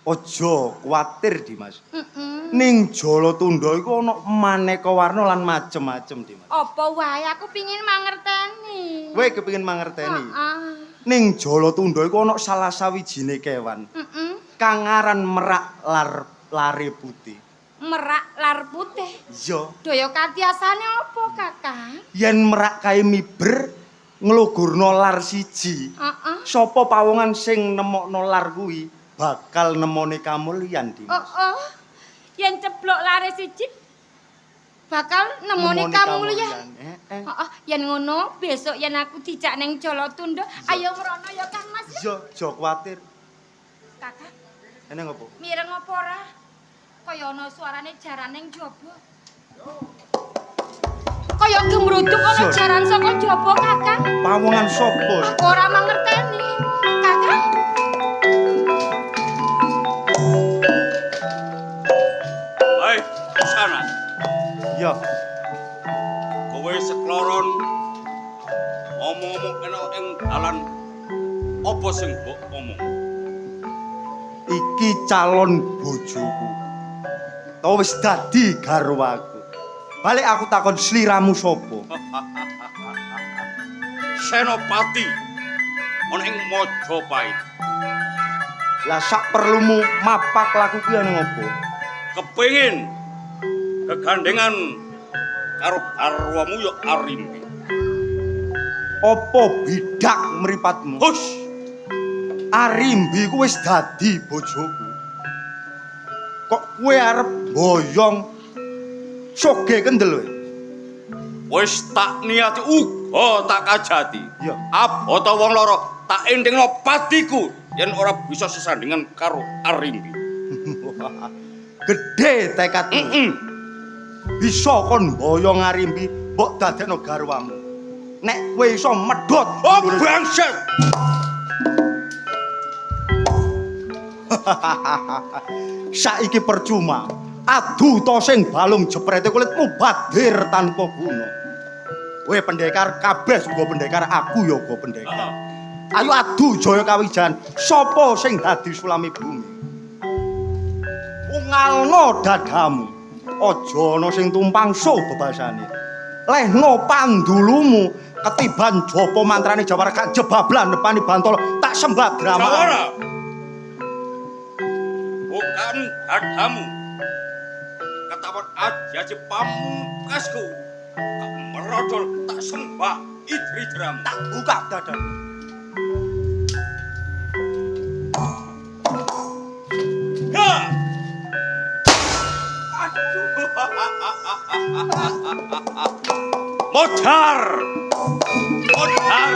S1: Aja kuwatir, Dimas.
S6: Heeh.
S1: Ning Jalatunda iku ana maneka warna lan macem-macem, Dimas.
S6: Apa wae aku pingin mangerteni.
S1: Kowe kepengin mangerteni.
S6: Heeh.
S1: Ning Jalatunda iku ana salah sawijine kewan.
S6: Heeh.
S1: Kang aran merak lar lare putih.
S6: Merak lar putih.
S1: Iya.
S6: Daya katiasane apa, Kakang?
S1: Yen merak kae miber nglugurno lar siji.
S6: Heeh.
S1: Sapa pawongan sing nemokno lar kuwi bakal nemone kamulyan, Dimas.
S6: Oh, oh. Yen ceblok lare siji bakal nemone kamulyan.
S1: Heeh.
S6: Heeh, yen ngono besok yen aku dijak ning Jalatunda, ayo mrono ya Kang Mas.
S1: Iya, aja kuwatir.
S6: Kakang,
S1: Eneng apa?
S6: mireng apa ora? Kaya ana suarane jaran ning jaba. Kaya gemruduk ana jaran saka jaba, Kakang.
S1: Pawongan sapa?
S6: Aku ora mangerteni. Kakang,
S2: Hei, sana.
S1: Iya.
S2: Kowe sekloron omong-omong enak ing dalan apa sing mbok omong?
S1: Iki calon bojoku. Ta wis dadi garwaku. Balik aku takon sliramu sapa?
S2: Senopati ana ing Majapahit.
S1: Lah sak perlumu mapak laku kuwi ana ngopo?
S2: Kepengin gegandengan karo garwamu ya Arimbi.
S1: Apa bidak mripatmu?
S2: Hus,
S1: Arimbi ku wis dadi bojoku. Kok kowe arep boyong soge kendel kowe?
S2: Wis tak niati uga tak kajati.
S1: Iya.
S2: Abota wong loro tak enthingno patiku yen ora bisa sesandingan karo Arimbi.
S1: Gedhe tekadmu.
S2: Heeh.
S1: Bisa kon boyong Arimbi mbok dadekno garwamu. Nek kowe iso medhot.
S2: Oh bangset.
S1: Saiki percuma. Adu ta sing balung jeprete kulitmu badir tanpa guna. Kowe pendekar kabeh uga pendekar, aku ya uga pendekar. Ayo adu jaya kawijayan, sapa sing dadi sulami bumi?
S10: Ngalno dadamu. Aja ana sing tumpang so bebasane. Lehno pandulumu ketiban japa mantrane Jawara gak jebablan depani bantol tak sembah drama.
S2: Jawara. Bukan dadamu. Ketawon aja pamungkasku. Tak merodol tak sembah idri-dramu.
S10: Tak buka dadamu.
S2: Ha! Modar! Modar!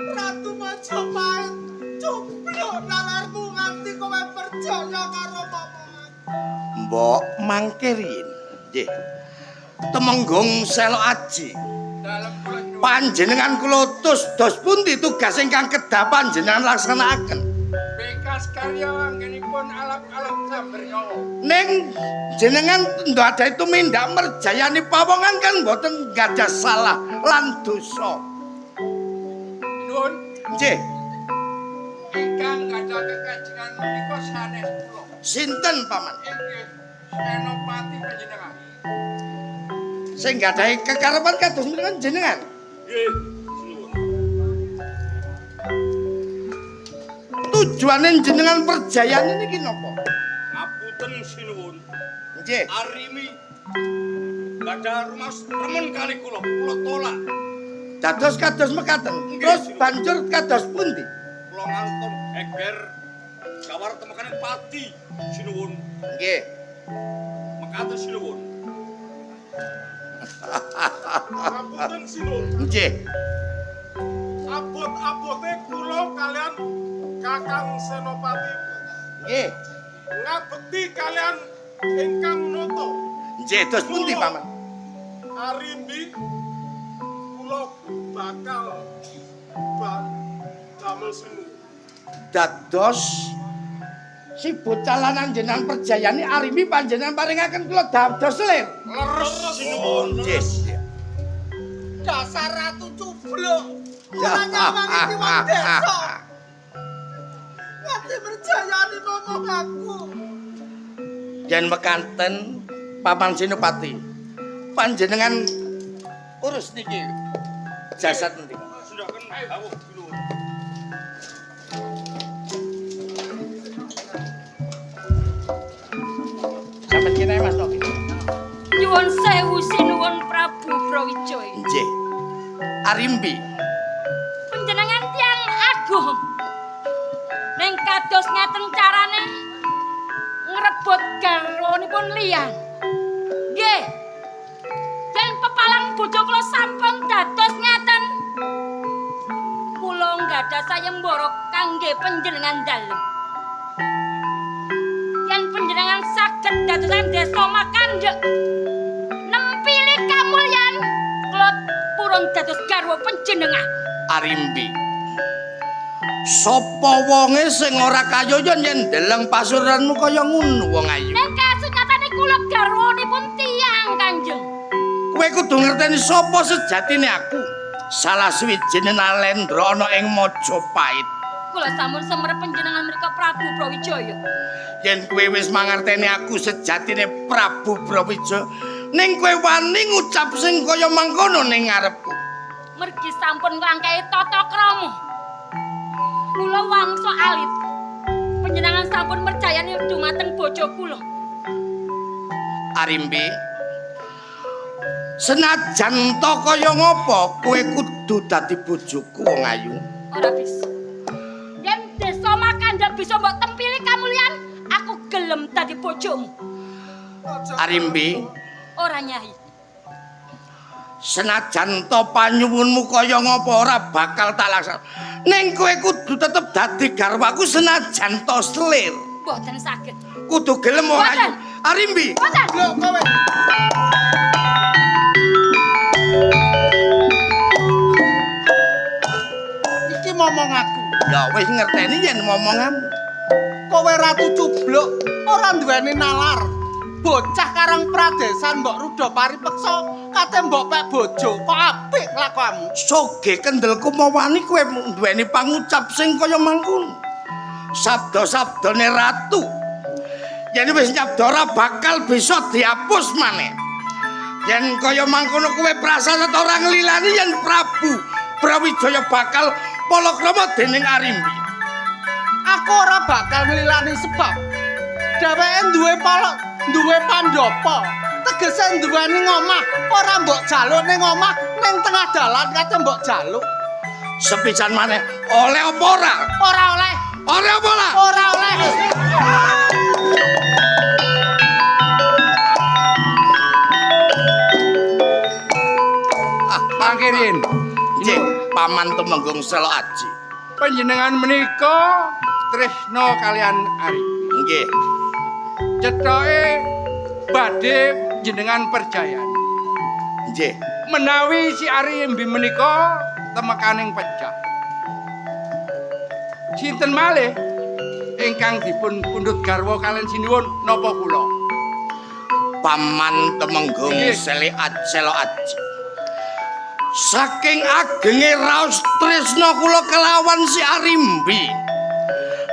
S5: Ratu Majapahit cubluk nalarmu nganti kowe percaya karo omonganku. Mbok mangke riyin. Nggih. Temenggung Selo Aji. Panjenengan kula utus dos pundi tugas ingkang kedah panjenengan laksanakaken?
S9: Bekas karya anggenipun alap-alap samber nyawa.
S5: Ning jenengan ndadahi tumindak merjayani pawongan kan mboten gadah salah lan dosa.
S9: Nuwun.
S5: Nggih.
S9: Ingkang gadah kekajengan menika sanes kula.
S5: Sinten, Paman?
S9: Inggih, Senopati panjenengan.
S5: Sing gadahi kekarepan kados menika jenengan.
S2: Nggih, sinuwun.
S5: Tujuane jenengan perjayane niki napa?
S2: Ngapunten sinuwun.
S5: Nggih.
S2: Arimi gadah rumaos remen kali kula, kula tolak.
S5: Dados kados mekaten. Terus banjur kados pundi?
S2: Kula nganton geger Jawara temekane pati sinuwun.
S5: Nggih.
S2: Mekaten sinuwun.
S4: Ngapunten sinuwun.
S5: Nggih.
S4: Abot-abote kula kalian Kakang Senopati.
S5: Nggih.
S4: Ngabekti kalian ingkang nata.
S5: Nggih, dos pundi, Paman?
S4: Arimbi kula bakal damel sinuwun.
S5: Dados si bocah lanang jenengan perjayani Arimbi panjenengan paringaken kula dados lir.
S2: Leres sinuwun.
S5: Nggih.
S3: Dasar ratu cubluk. Ora nyawang iki wong desa. Nganti merjayani momong aku.
S5: Yen mekaten Paman Senopati, panjenengan urus niki jasad niki.
S2: Sindhaken dawuh sinuwun.
S5: Sampeyan kene Mas Toki.
S6: Nyuwun sewu sinuwun Prabu Brawijaya.
S5: Nggih. Arimbi,
S6: Panjenengan tiyang agung. Ning kados ngaten carane ngrebut garwanipun liyan. Nggih. Yen pepalang bojo kula sampun dados ngaten, kula nggadah sayembara kangge panjenengan dalem. Yen panjenengan saged dadosan desa Makandhek nempili kamulyan, kula purun dados garwa panjenengan.
S5: Arimbi. Sapa wonge sing ora kayoyon yen ndeleng pasuranmu kaya ngono wong ayu?
S6: Nek kasunyatane kula garwanipun tiyang Kanjeng.
S5: Kowe kudu ngerteni sapa sejatine aku. Salah suwijine nalendra ana ing Majapahit.
S6: Kula sampun semerep panjenengan mriku Prabu Brawijaya.
S5: Yen kowe wis mangerteni aku sejatine Prabu Brawijaya, ning kowe wani ngucap sing kaya mangkono ning ngarepku.
S6: Mergi sampun nglangkahi tata krama. Kula wangsa alit. Panjenengan sampun mercayani dumateng bojo kula.
S5: Arimbi, senajan to kaya ngapa kowe kudu dadi bojoku wong ayu.
S6: Ora bisa. Yen desa Makandhek bisa mbok tempili kamulyan, aku gelem dadi bojomu.
S5: Arimbi,
S6: Ora Nyai.
S5: Senajan to panyuwunmu kaya ngapa ora bakal tak laksanakake. Ning kowe kudu tetep dadi garwaku senajan to selir.
S6: Mboten saged.
S5: Kudu gelem ora ayu.
S6: Mboten.
S5: Arimbi.
S6: Mboten.
S1: Lho kowe.
S3: Iki momong aku.
S5: Ya wis ngerteni yen momonganmu.
S3: Kowe ratu cubluk, ora duweni nalar. Bocah karang pradesan mbok ruda paripeksa, kate mbok pek bojo. Kok apik kelakuanmu?
S5: Soge kendelku mawani kowe duweni pangucap sing kaya mangkono. Sabda-sabdane ratu. Yen wis nyabda ora bakal bisa dihapus maneh. Yen kaya mangkono kowe prasasat ora nglilani yen Prabu Brawijaya bakal palakrama dening Arimbi.
S3: Aku ora bakal nglilani sebab dheweke duwe palok, duwe pandhapa. Tegese duweni ngomah, ora mbok jaluk ning omah, ning tengah dalan kate mbok jaluk.
S5: Sepisan maneh, oleh apa ora?
S3: Ora oleh.
S5: Oleh apa ora?
S3: Ora oleh.
S9: Pangkirin.
S5: Nggih, Paman Tumenggung Selo Aji.
S9: Panjenengan menika tresna kalian Arimbi.
S5: Nggih.
S9: Cethoke badhe jenengan perjayani.
S5: Nggih.
S9: Menawi si Arimbi menika temekaning pecah. Sinten malih ingkang dipun pundhut garwa kalian sinuwun napa kula?
S5: Paman Tumenggung Selo Aji. Saking agenge raos tresna kula kelawan si Arimbi.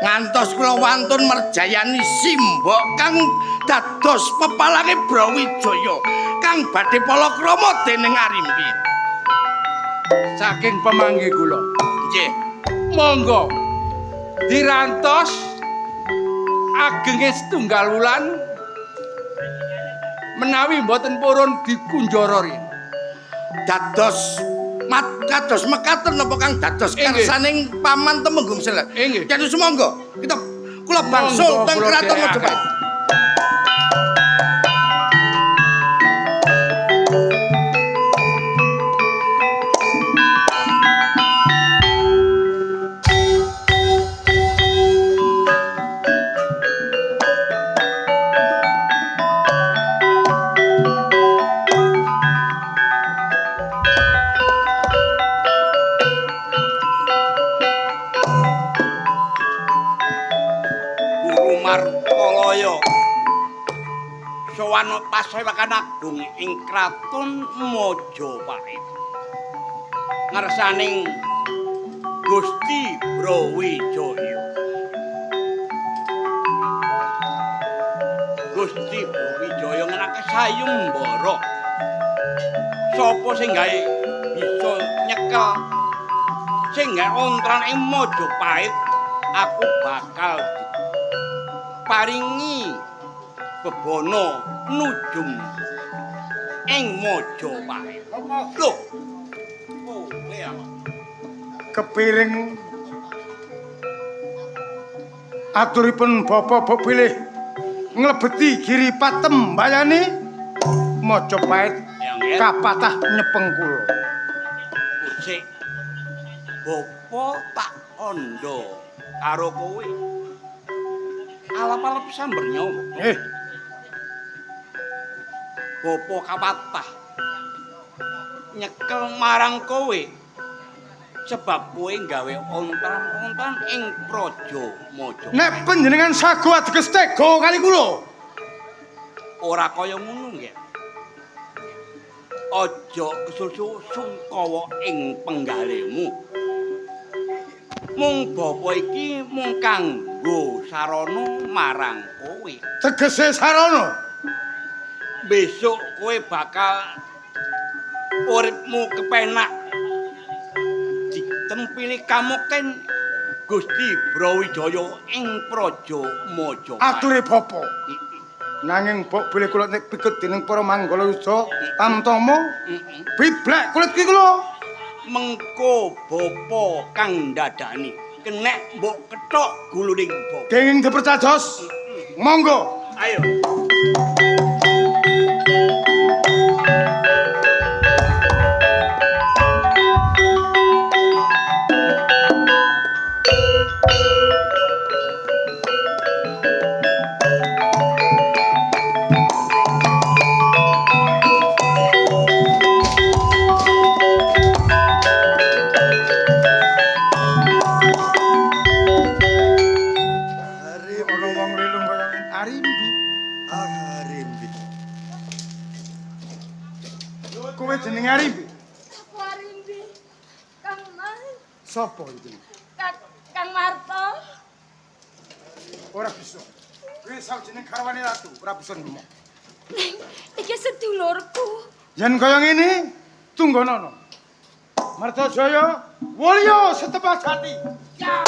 S5: Ngantos kula wantun merjayani simbok kang dados pepalange Brawijaya kang badhe palakrama dening Arimbi.
S9: Saking pemanggih kula.
S5: Nggih.
S9: Monggo dirantos agenge setunggal wulan menawi mboten purun dikunjara riyin.
S5: Dados dados mekaten napa kang dados kersaning Paman Tumenggung Selo.
S9: Nggih.
S5: Yen sumangga kita kula bangsul teng kraton Majapahit.
S2: Pasewakan agung ing kraton Majapahit. Ngersaning Gusti Brawijaya. Gusti Brawijaya ngenake sayembara. Sapa sing gawe bisa nyekel sing gawe ontran ing Majapahit, aku bakal paringi bebana nujum ing Majapahit. Lho, kowe
S1: kepiring aturipun bapa pilih nglebeti Giri Patembayane Majapahit kapatah nyepeng kula.
S2: Sik, bapa tak kandha karo kowe. Alap-alap samber nyawa.
S1: Nggih.
S2: Bapa kapatah nyekel marang kowe sebab kowe gawe ontran-ontran ing praja Majapahit.
S1: Nek panjenengan sago ateges tega kali kula.
S2: Ora kaya ngono nggih. Aja kesusu sungkawa ing penggalihmu. Mung bapa iki mung kanggo sarana marang kowe.
S1: Tegese sarana?
S2: Besok kowe bakal uripmu kepenak. Ditempili kamuken Gusti Brawijaya ing praja Majapahit.
S1: Ature bapa. Nanging mbok bilih kula nek pikut dening para Manggalayuda Tamtama, biblek kulit ki kula.
S2: Mengko bapa kang ndadani kenek mbok kethok guluning bapa.
S1: Kenging dipercados. Monggo.
S2: Ayo.
S1: Jenenge Arimbi.
S6: Aku Arimbi. Kang Mas.
S1: Sopo iki?
S6: Kang Marto.
S1: Ora bisa. Kuwi sawijining garwane ratu, ora bisa nemu.
S6: Ning iki sedulurku.
S1: Yen kaya ngene, tunggonono. Martajaya, wolya setepah jati. Ya.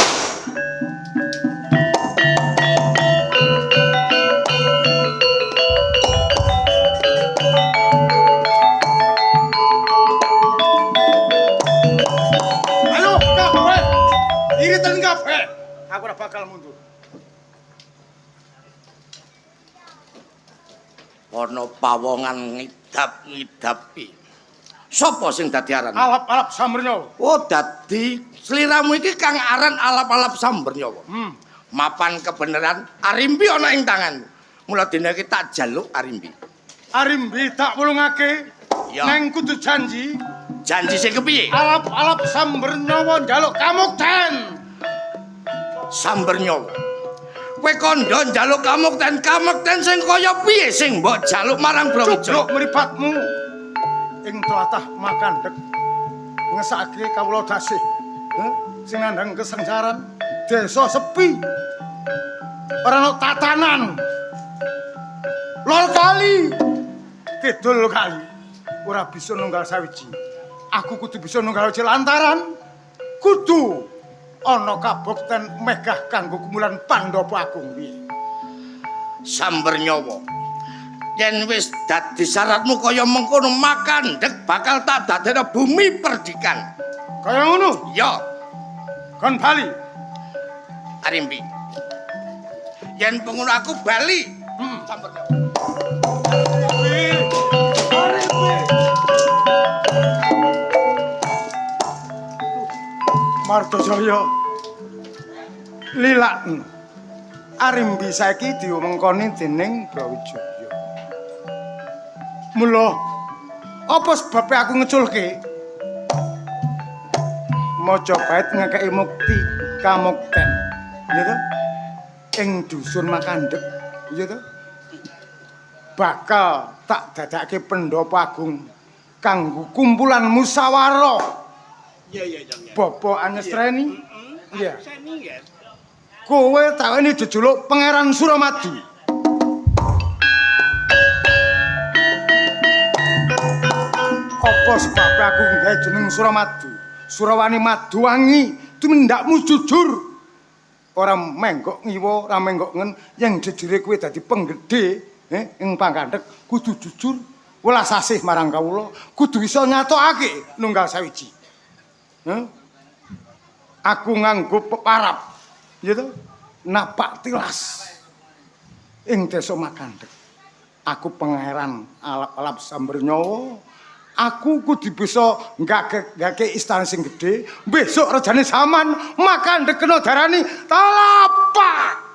S1: Ayo kabeh. Iriten kabeh. Aku ora bakal mundur.
S5: Ana pawongan ngidap-ngidapi. Sopo sing dadi aran?
S1: Alap-alap Sambernyawa.
S5: Oh, dadi sliramu iki kang aran alap-alap Sambernyawa. Mapan kebenaran Arimbi ana ing tanganmu. Mula dina iki tak jaluk Arimbi.
S1: Arimbi tak wulungake. Neng kudu janji.
S5: Janji sing kepiye?
S1: Alap-alap Sambernyawa njaluk kamukten.
S5: Sambernyawa. Kowe kandha njaluk kamukten, kamukten sing kaya piye sing mbok jaluk marang Brawijaya?
S1: Cubluk mripatmu ing tlatah Makandhek ngesake kawula dasih. Sing nandhang kesengsaran, desa sepi. Ora ana tatanan. Lor kali, kidul kali. Ora bisa nunggal sawiji. Aku kudu bisa nunggal sawiji lantaran kudu ana kabukten megah kanggo kumulan Pandhapa Agung piye.
S5: Sambernyawa. Yen wis dadi syaratmu kaya mengkono Makandhek bakal tak dadekno bumi perdikan.
S1: Kaya ngono?
S5: Ya.
S1: Kon bali.
S5: Arimbi. Yen pengono aku bali. Sambernyawa.
S1: Arimbi. Martajaya lilakno. Arimbi saiki diwengkoni dening Brawijaya. Mula apa sebabe aku ngeculke? Majapahit ngekeki mukti kamukten. Ya to? Ing dusun Makandhek, ya to? Bakal tak dadake pendhapa agung kanggo kumpulan musyawarah.
S7: Iya iya Jong.
S1: Bapak Anyestreni. Iya.
S7: Iya.
S1: Kowe taweni jejuluk Pangeran Suramadu. Apa sebabe aku nggawe jeneng Suramadu? Surawani Maduwangi, tumindakmu jujur. Ora menggok ngiwa, ora menggok ngen, yen jujure kowe dadi penggede, ing Pangkandhek kudu jujur, welas asih marang kawula, kudu iso nyatokake nunggal sawiji. Aku nganggo peparap, ya to? Napak tilas ing desa Makandhek. Aku pangeran alap-alap Sambernyawa. Aku kudu bisa nggake istana sing gedhe. Besok rejane saman Makandhek kena darani talapak.